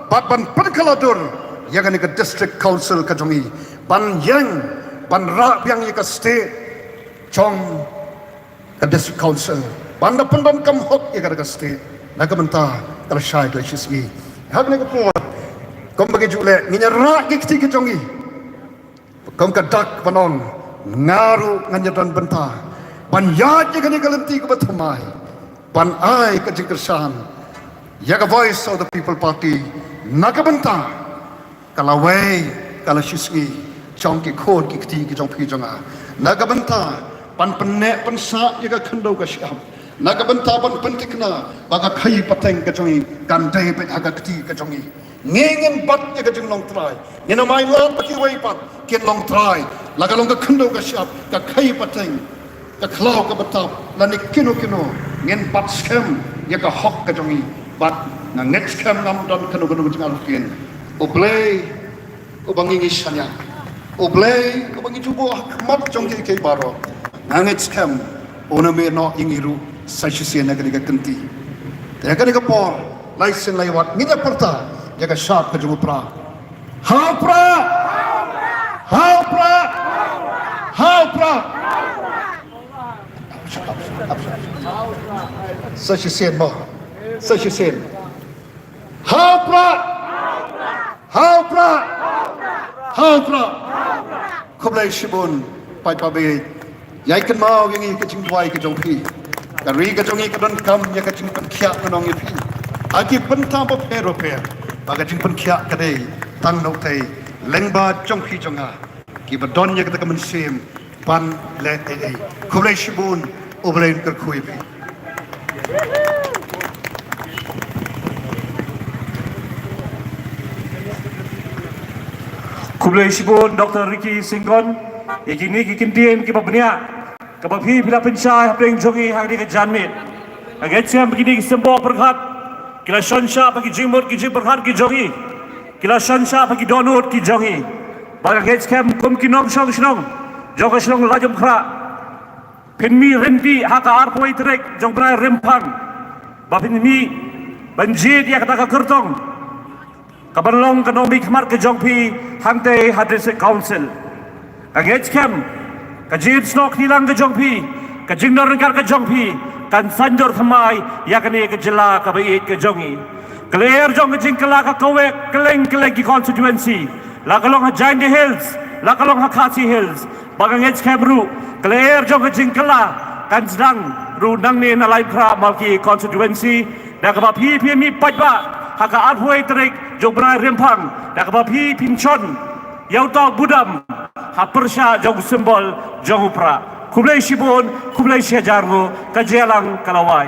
bad ban pynkhladur ïa kane ka District Council ka jong i, ban ïeng ban rah biang ïa ka state jong ka District Council, ban da pyndonkam hok ïa ka da ka state na ka bynta ka lashai ka lashisngi. Ha kane ka por, kumba ngi ju leh, ngin ïa rah ki kti ki jong ngi kum ka dak ban ong, nga ruh ngan ïa don bynta ban ïaid ïa kane ka lynti kaba thymmai, ban ai ka jingkyrshan ïa ka Voice of the People Party na ka bynta ka lawei ka lashisngi jong ki khun ki kti ki jong phi jong nga, na ka bynta ban pynneh pynsah ïa ka khyndew ka shyiap, na ka bynta ban pynthikna ba ka khaïi pateng ka jong i kan dei beit ha ka kti ka jong i. Ngi ngin bat ïa ka jinglong trai, ngin ym ailad ba kiwei pat kin long trai. La ka long ka khyndew ka shyiap, ka khaïi pateng, ka khlaw ka btap, lane kino kino, ngin bat skhem ïa ka hok ka jong i. Bad nga ngeit skhem ngam don kano kano ka jingartatien. U Blei uba ngi ngi shaniah, U Blei uba ngi ju buh ha khmat jong kiei kiei baroh, nga ngeit skhem un ym mih noh ïa ngi ruh sa shisien na kane ka kynti. Te ha kane ka por, lai sien lai wat, ngin ïa pyrta ïa ka shad ka jong u Prah. Ha u Prah! Ha u Prah! Ha u Prah! Sa shisien mo. Sa shisien. Ha u Prah! Ha u Prah! Ha u Prah! Khublei shibun, paidbah ba ïeit. Ïai kynmaw ïa ngi ka jingduwai ka jong phi. Ka ri ka jong ngi ka donkam ïa ka jingpynkhiah, ngan ong ïa phi, ha ki bynta bapher bapher. Ba ka jingpynkhiah ka dei tang na utei lyngba jong phi jong nga, kiba don ïa kata ka mynsiem ban leh ei ei. Khublei shibun, U Blei un kyrkhu ïa phi. Khublei shibun Doctor Ricky Syngkon, ïa kine ki kyntien kiba bniah kaba phi, phi la pynshai hapdeng jong ngi ha kane ka janmiet. Nga ngeit skhem ba kine ki symboh pyrkhat ki la shon shah bad ki jingmut ki jingpyrkhat ki jong ngi, ki la shon shah bad ki dohnud ki jong ngi. Bad nga ngeit skhem kum ki nongshong shnong jong ka shnong Laitumkhrah, phin mih ryntih ha ka arphew wei tarik jong u bnai Rymphang, ba phin mih ban jied ïa kata ka kyrtong kaban long ka nongmihkhmat ka jong phi hangtei ha District Council. Nga ngeit skhem ka jingsnoh kti lang ka jong phi, ka jingdon ryngkat ka jong phi, kan saiñdur thymmai ïa kane ka jylla kaba ïeit ka jong ngi. Ka lyer jong ka jingkylla ka kawek kylleng kylleng ki constituency, la ka long ha Jaintia Hills, la ka long ha Khasi Hills. Bad nga ngeit skhem ruh ka lyer jong ka jingkylla kan sdang ruh nangne na Laitumkhrah Malki constituency, da kaba phi, phi mih paidbah ha ka arphew wei tarik jong u bnai Rymphang, da kaba phi, phim shon ïa uta u budam ha pyrshah jong u symbol jong u Prah. Khublei shibun, khublei shihajar nguh, ka jia lang, ka la wai.